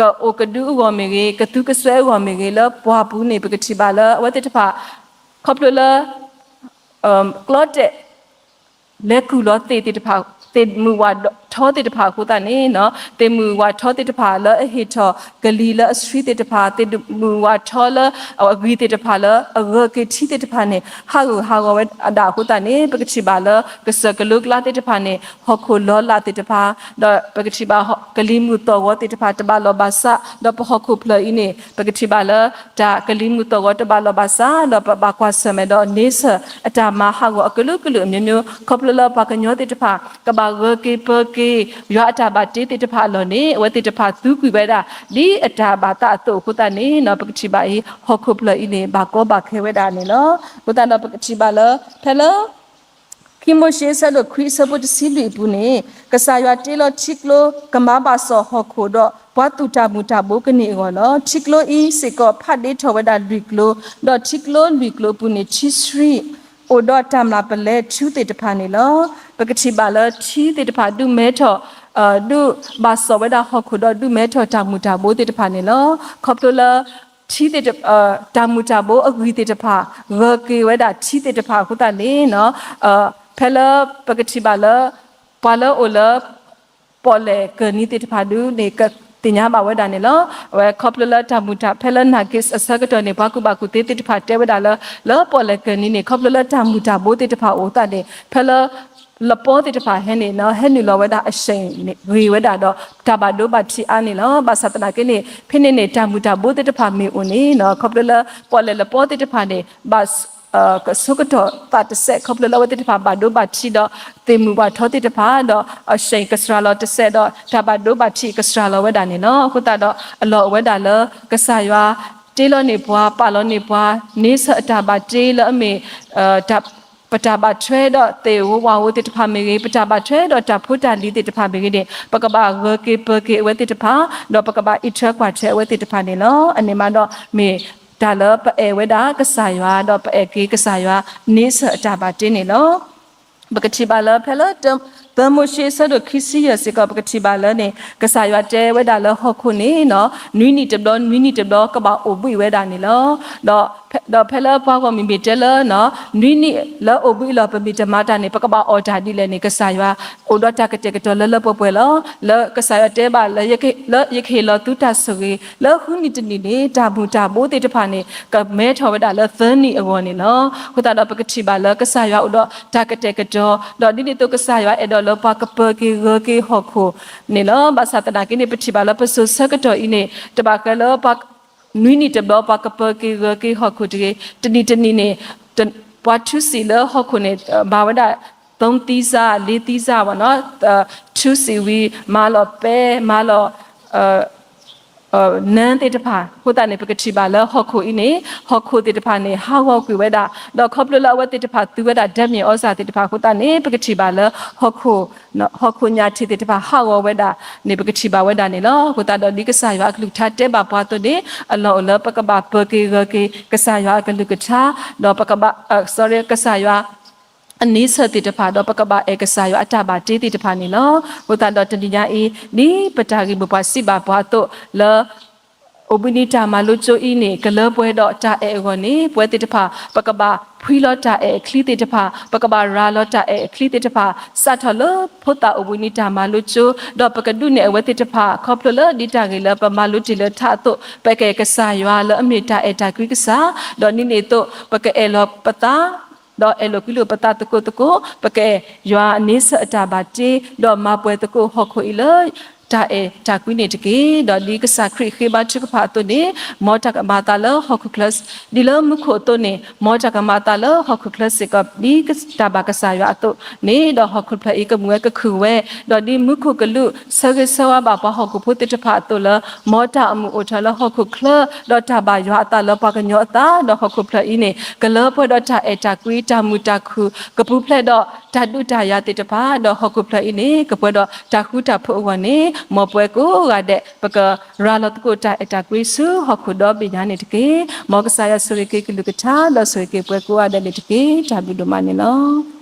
ကအိၣ်ကဒုအဂီၢ်မ့ၢ်ဂ့ၤ, ကသူကစွဲအဂီၢ်မ့ၢ်ဂ့ၤ, လၢပှၢ်ပူၤန့ၣ် ပကထံၣ်ဘၣ်လၢအဝဲသ့ၣ်တဖၣ် ခီဖျိလၢ ကျီတဲာ် လဲၤကူၣ်လီၤသ့ၣ်သ့ၣ်တဖၣ်, သ့ၣ်မုၢ်ဝၣ်ထီသ့ၣ်တဖၣ်အဃိသတးန့ၣ်, သ့ၣ်မုၢ်ဝၣ်ထီသ့ၣ်တဖၣ်လၢအဟ့ၣ်ထီၣ်ကလံၤလၢအဆှံသ့ၣ်တဖၣ်, သ့ၣ်မုၢ်ဝၣ်ထီလၢအဂံၢ်သ့ၣ်တဖၣ်လၢအဂၢၢ်က့ၤထံသ့ၣ်တဖၣ်န့ၣ် ဟးဂူာ်ဟးဂီၤဝဲဒၣ်အဃိသတးန့ၣ် ပကထံၣ်ဘၣ်လၢကစၢၢ်ကလိကျါသ့ၣ်တဖၣ်န့ၣ် ဟီၣ်ခိၣ်လီၤလးသ့ၣ်တဖၣ်, ဒီးပကထံၣ်ဘၣ် ကလံၤမုၢ်သီၣ်ဂီၤသ့ၣ်တဖၣ်တဘၣ်လီၢ်ဘၣ်စး, ဒီးပဟီၣ်ခိၣ်ဖျၢၣ်အံၤန့ၣ် ပကထံၣ်ဘၣ်လၢ တၢ်ကလံၤမုၢ်သီၣ်ဂီၤတဘၣ်လီၢ်ဘၣ်စး, ဒီးပဘၣ်ကွၢ်ဆၢၣ်မဲာ်ဒီးန့ဆၢၣ်အတၢ်မၤဟးဂီၤအကလုာ်ကလုာ်အမျိုးမျိုး, ခီဖျိလၢပှၤကညီသ့ၣ်တဖၣ် ကဘၣ်ဂၢၢ်က့ၤပၢၤက့ၤ ယွၤအတၢ်ဘၣ်တ့သ့ၣ်တဖၣ်အလီၢ်န့ၣ် အဝဲသ့ၣ်တဖၣ်သူကွံာ်ဝဲဒၣ် ဒ်အတၢ်ဘၣ်သးအသိးအဃိသတးန့ၣ် ပကထံၣ်ဘၣ်အံၤ ဟီၣ်ခိၣ်ဖျၢၣ်အံၤန့ၣ် ဘၣ်ကီဘၣ်ခဲဝဲဒၣ်န့ၣ်လီၤ. အဃိသတးဒီးပကထံၣ်ဘၣ်လၢ ဖဲလၢ ခံမိၤၡ့အဆၢဒိၣ်ခွံအဆၢဖိတဆံလွံၢ်အပူၤန့ၣ် ကစၢ်ယွၤတ့လီၤထံကျိကမၤဘၣ်စီၣ်ဟီၣ်ခိၣ်ဒီးပှၤသူၣ်တၢ်မုၢ်တၢ်ဘိကန့ၢ်အဂီၢ်လီၤ. ထံကျိအံၤစ့ၢ်ကီးဖးဒ့ထီၣ်ဝဲဒၣ်လွံၢ်ကျိ, ဒီးထံကျိလွံၢ်ကျိအပူၤန့ၣ်ထံဆှံ အိၣ်ဒီးတၢ်မျၢ်ပလဲၤထူသ့ၣ်တဖၣ်န့ၣ်လီၤ. ပကထံၣ်ဘၣ်လၢထံသ့ၣ်တဖၣ်ဒုးမဲထီၣ် ဒုးဘၣ်စီၣ်ဝဲဒၣ်ဟီၣ်ခိၣ်ဒီးဒုးမဲထီၣ်တၢ်မုၢ်တၢ်ဘိသ့ၣ်တဖၣ်န့ၣ်လီၤ. ခီဖျိလၢ ထံသ့ၣ်တ တၢ်မုၢ်တၢ်ဘိအဂံၢ်သ့ၣ်တဖၣ် ဂၢၢ်က့ၤဝဲဒၣ်ထံသ့ၣ်တဖၣ်အဃိသတးန့ၣ် ဖဲလၢပကထံၣ်ဘၣ်လၢ ပှၤလၢအအိၣ်လၢ ပီၣ်လဲၣ်ကၢၢ်နံၤသ့ၣ်တဖၣ်ဒုးန့ၣ် ကသ့ၣ်ညါဘၣ်ဝဲဒၣ်န့ၣ်လီၤ. အဝဲခီဖျိလၢတၢ်မုၢ်တၢ် ဖဲလၢနၢ်က့အဆၢကတီၢ်န့ၣ် ပှၤကူၣ်ဘၣ်ကူၣ်သ့သ့ၣ်တဖၣ်တဲဝဲဒၣ်လၢ လၢပီၣ်လဲၣ်ကၢၢ်နံၤန့ၣ် ခီဖျိလၢတၢ်မုၢ်တၢ်ဘိသ့ၣ်တဖၣ်အိၣ်သတးန့ၣ် ဖဲလၢ လပီသ့ၣ်တဖၣ်ဟဲန့ၣ် ဟဲနုာ်လီၤဝဲဒၣ်အဆဲးဂ့ၤဝဲဒၣ်ဒီး တၢ်ဘၣ်ဒိဘၣ်ထံးအါန့ၣ်လီၤ. ဘၣ်ဆၣ်သနာ်က့န့ၣ် ဖဲန့ၣ်န့ၣ် တၢ်မုၢ်တၢ်ဘိသ့ၣ်တဖၣ်မ့ၢ်အိၣ်န့ၣ် ခီဖျိလၢပီၣ်လဲၣ်လပီသ့ၣ်တဖၣ်န့ၣ် ဘၣ် ကဆိကတီၢ်သးတစဲး ခီဖျိလၢအဝဲသ့ၣ်တဖၣ်ဘၣ်ဒိဘၣ်ထံးဒီး သ့ၣ်မုၢ်ဝၣ်ထီသ့ၣ်တဖၣ်ဒီး အဆဲးကစှၤလီၤတစဲးဒီး တၢ်ဘၣ်ဒိဘၣ်ထံးကစှၤလီၤဝဲဒၣ်န့ၣ်လီၤ. အဃိသတးဒီး အလီၢ်အိၣ်ဝဲဒၣ်လၢ ကစၢ်ယွၤတ့လီၤန့ၢ်ပှၤ ပာ်လီၤန့ၢ်ပှၤ န့ဆၢၣ်အတၢ်ဘၣ်တ့လၢအမ့ၢ် ပတၢ်ဘၣ်ထွဲဒီးသ့ၣ်ဧိၤဝၣ်ဧိၤသ့ၣ်တဖၣ်မ့ၢ်ဂ့ၤ, ပတၢ်ဘၣ်ထွဲဒီးတၢ်ဖိတၢ်လံၤသ့ၣ်တဖၣ်မ့ၢ်ဂ့ၤန့ၣ် ပကဘၣ်ဂၢၢ်က့ၤပၢၤက့ၤအဝဲသ့ၣ်တဖၣ် ဒီးပကဘၣ်အံးထွဲကွၢ်ထွဲအဝဲသ့ၣ်တဖၣ်န့ၣ်လီၤ. အန့ၣ်မးဒီး မ့ၢ်တၢ်လၢပအဲၣ်ဝဲဒၣ်ကစၢ်ယွၤ ဒီးပအဲၣ်က့ၤကစၢ်ယွၤ န့ဆၢၣ်အတၢ်ဘၣ်တ့န့ၣ်လီၤ. ပကထံၣ်ဘၣ်လၢဖဲလၢ သၢမိၤၡ့အဆၢဒိၣ်ခံဆံယဲၢ်စ့ၢ်ကီး ပကထံၣ်ဘၣ်လၢန့ၣ် ကစၢ်ယွၤတဲဝဲဒၣ်လၢဟီၣ်ခိၣ်န့ၣ် နွံနံၣ်တဘျီ နွံနံၣ်တဘျီ ကဘၣ်အိၣ်ဘှံးဝဲဒၣ်န့ၣ်လီၤ. ဒီးဖဲလၢပှၤဂီၢ်မုၢ်မ့ၢ်တဲလၢ နွံနံၣ်လၢအိၣ်ဘှံးအလီၢ် ပမ့ၢ်တမၤတၢ်န့ၣ် ပကဘၣ်အီၣ်တၢ်ဒ်လဲၣ်န့ၣ် ကစၢ်ယွၤအိၣ်ဒီးတၢ်ကတဲာ်ကတီၤလၢလၢပှဲၤပှဲၤလီၤ. လၢကစၢ်ယွၤတဲဘၣ်လၢ လၢယကဟ့ၣ်လီၤသုတၢ်ဆိၣ်ဂ့ၤ လၢဃုနံၣ်တနံၣ်န့ၣ် တၢ်မုၢ်တၢ်ဘိသ့ၣ်တဖၣ်န့ၣ် ကမဲထီၣ်ဝဲဒၣ်လၢသၢနံၣ်အဂီၢ်န့ၣ်လီၤ. အဃိသတးဒီးပကထံၣ်ဘၣ်လၢကစၢ်ယွၤအိၣ်ဒီးတၢ်ကတဲာ်ကတီၤ ဒီးဒ်န့ၣ်အသိးကစၢ်ယွၤအဲၣ်ဒိးလၢပှၤကပၢၤက့ၤဂၢၢ်က့ၤဟီၣ်ခိၣ်န့ၣ်လီၤ. ဘၣ်ဆၣ်သနာ်က့န့ၣ် ပထံၣ်ဘၣ်လၢပစိၤဆၢကတီၢ်အံၤန့ၣ် တဘၣ်ဃးလၢ နွံနံၣ်တဘျီ ပှၤကပၢၤက့ၤဂၢၢ်က့ၤဟီၣ်ခိၣ်တဂ့ၤ, တနံၣ်တနံၣ်န့ၣ် ပှၤထုးစံးလၢဟီၣ်ခိၣ်န့ၣ် ဘၣ်ဝဲဒၣ် သုံးသီးစၢ် လေးသီးစၢ် ဘၣ်နီၤ, ထုးစံးဝံၤ မၤလီၤပဲ မၤလီၤ နၢသ့ၣ်တဖၣ် အဃိသတးန့ၣ် ပကထံၣ်ဘၣ်လၢဟီၣ်ခိၣ်အံၤန့ၣ် ဟီၣ်ခိၣ်သ့ၣ်တဖၣ်န့ၣ် ဟးဂီၤကွံာ်ဝဲဒၣ်, ဒီးခီဖျိလၢအဝဲသ့ၣ်တဖၣ်သူဝဲဒၣ် ဓာတ်မြေဩဇာ သ့ၣ်တဖၣ်အဃိသတးန့ၣ် ပကထံၣ်ဘၣ်လၢ ဟီၣ်ခိၣ်ညၣ်ထံးသ့ၣ်တဖၣ် ဟးဂီၤဝဲဒၣ်န့ၣ် ပကထံၣ်ဘၣ်ဝဲဒၣ်န့ၣ်လီၤ. အဃိသတးဒီး ဒ်ကစၢ်ယွၤအကလုၢ်ကထါတဲဘၣ်ပှၤအသိးန့ၣ် အလီၢ်အိၣ်လၢပကဘၣ်ပၢၤက့ၤဂၢၢ်က့ၤ ကစၢ်ယွၤအကလုၢ်ကထါ ဒီးပကဘၣ် ကစၢ်ယွၤ အန့ဆၢၣ်သ့ၣ်တဖၣ် ဒီးပကဘၣ်အဲၣ်ကစၢ်ယွၤအတၢ်ဘၣ်တ့သ့ၣ်တဖၣ်န့ၣ်လီၤ. အဃိသတးဒီးတနံၤညါအံၤ ဒ်ပတၢ်ဂ့ၢ်မိၢ်ပှၢ်စံးဘၣ်ပှၤအသိးလၢ အိၣ်ဘှံးနံၤတၢ်မၤလိကၠိအံၤန့ၣ် ကလၢပှဲၤဒီးတၢ်အဲၣ်အဂီၢ်န့ၣ် ပဝဲသ့ၣ်တဖၣ် ပကဘၣ်ဖှံလီၤတၢ်အဲၣ်အချံသ့ၣ်တဖၣ်, ပကဘၣ်ရၤလီၤတၢ်အဲၣ်အချံသ့ၣ်တဖၣ် စးထီၣ်လၢဖိသၣ်အိၣ်ဘှံးနံၤတၢ်မၤလိကၠိ, ဒီးပကဒုးနဲၣ်အဝဲသ့ၣ်တဖၣ် ခီဖျိလၢဒ်တၢ်ဂ့ၢ်လၢပမၤလိတ့ၢ်လၢထးအသိး ပကအဲၣ်ကစၢ်ယွၤလၢအမ့ၢ်တၢ်အဲၣ်တၢ်ကွံကစၢ်, ဒီးဒ်န့ၣ်အသိး ပကအဲၣ်လီၤပသး ဒီးအဲၣ်လိာ်ကွံလိာ်ပသးသကိးသကိး, ပကအဲၣ်ယွၤန့ဆၢၣ်အတၢ်ဘၣ်တ့, ဒီးမၤပှဲၤသကိးဟီၣ်ခိၣ်အံၤလၢ တၢ်အဲၣ်တၢ်ကွံန့ၣ်တက့ၢ်. ဒီးဒ်ကစၢ်ခရံာ်ဃ့ဘါထုကဖၣ်အသိးန့ၣ်, မ်တၢ်ကမၤအသးလၢဟီၣ်ခိၣ်ချၢ, ဒ်လၢမူခိၣ်အသိးန့ၣ်, မ်တၢ်ကမၤအသးလၢဟီၣ်ခိၣ်ချၢစ့ၢ်ကီး, ဒ်တၢ်ဘၣ်ကစၢ်ယွၤအသိးန့ၣ်, ဒီးဟီၣ်ခိၣ်ချၢအံၤကမူဝဲကခုၣ်ဝဲ, ဒီးဒ်မူခိၣ်ကလူးဆၢဂ့ၤဆၢဝါဘၣ်ပှၤဟီၣ်ခိၣ်ဖိသ့ၣ်တဖၣ်အသိးလၢ မ်တၢ်အမုာ်အိၣ်ထီၣ်လၢဟီၣ်ခိၣ်ချၢ, ဒီးတၢ်ဘၣ်ယွၤအသးလၢပှၤကညီအသး, ဒီးဟီၣ်ခိၣ်ချၢအံၤန့ၣ် ကလၢပှဲၤဒီးတၢ်အဲၣ်တၢ်ကွံ တၢ်မုာ်တၢ်ခုၣ် ကပူၤဖျဲးဒီးတၢ်ဒုးတၢ်ယၤသ့ၣ်တဖၣ်, ဒီးဟီၣ်ခိၣ်ချၢအံၤန့ၣ် ကပှဲၤဒီးတၢ်ဃူတၢ်ဖိးအဂီၢ်န့ၣ်, မ်ပဝဲကိးဂၤဒဲး ပကရၤလီၤသကိးတၢ်အဲၣ်တၢ်ကွံဆူဟီၣ်ခိၣ်ဒီဘ့ၣ်ညါန့ၣ်တက့ၢ်. မ်ကစၢ်ယွၤဆိၣ်ဂ့ၤက့ၤကလုၢ်ကထါ ဒီးဆိၣ်ဂ့ၤက့ၤပှၤကိးဂၤဒဲးန့ၣ်တက့ၢ်. တၢ်ဘျုးဒိၣ်မးန့ၣ်လီၤ.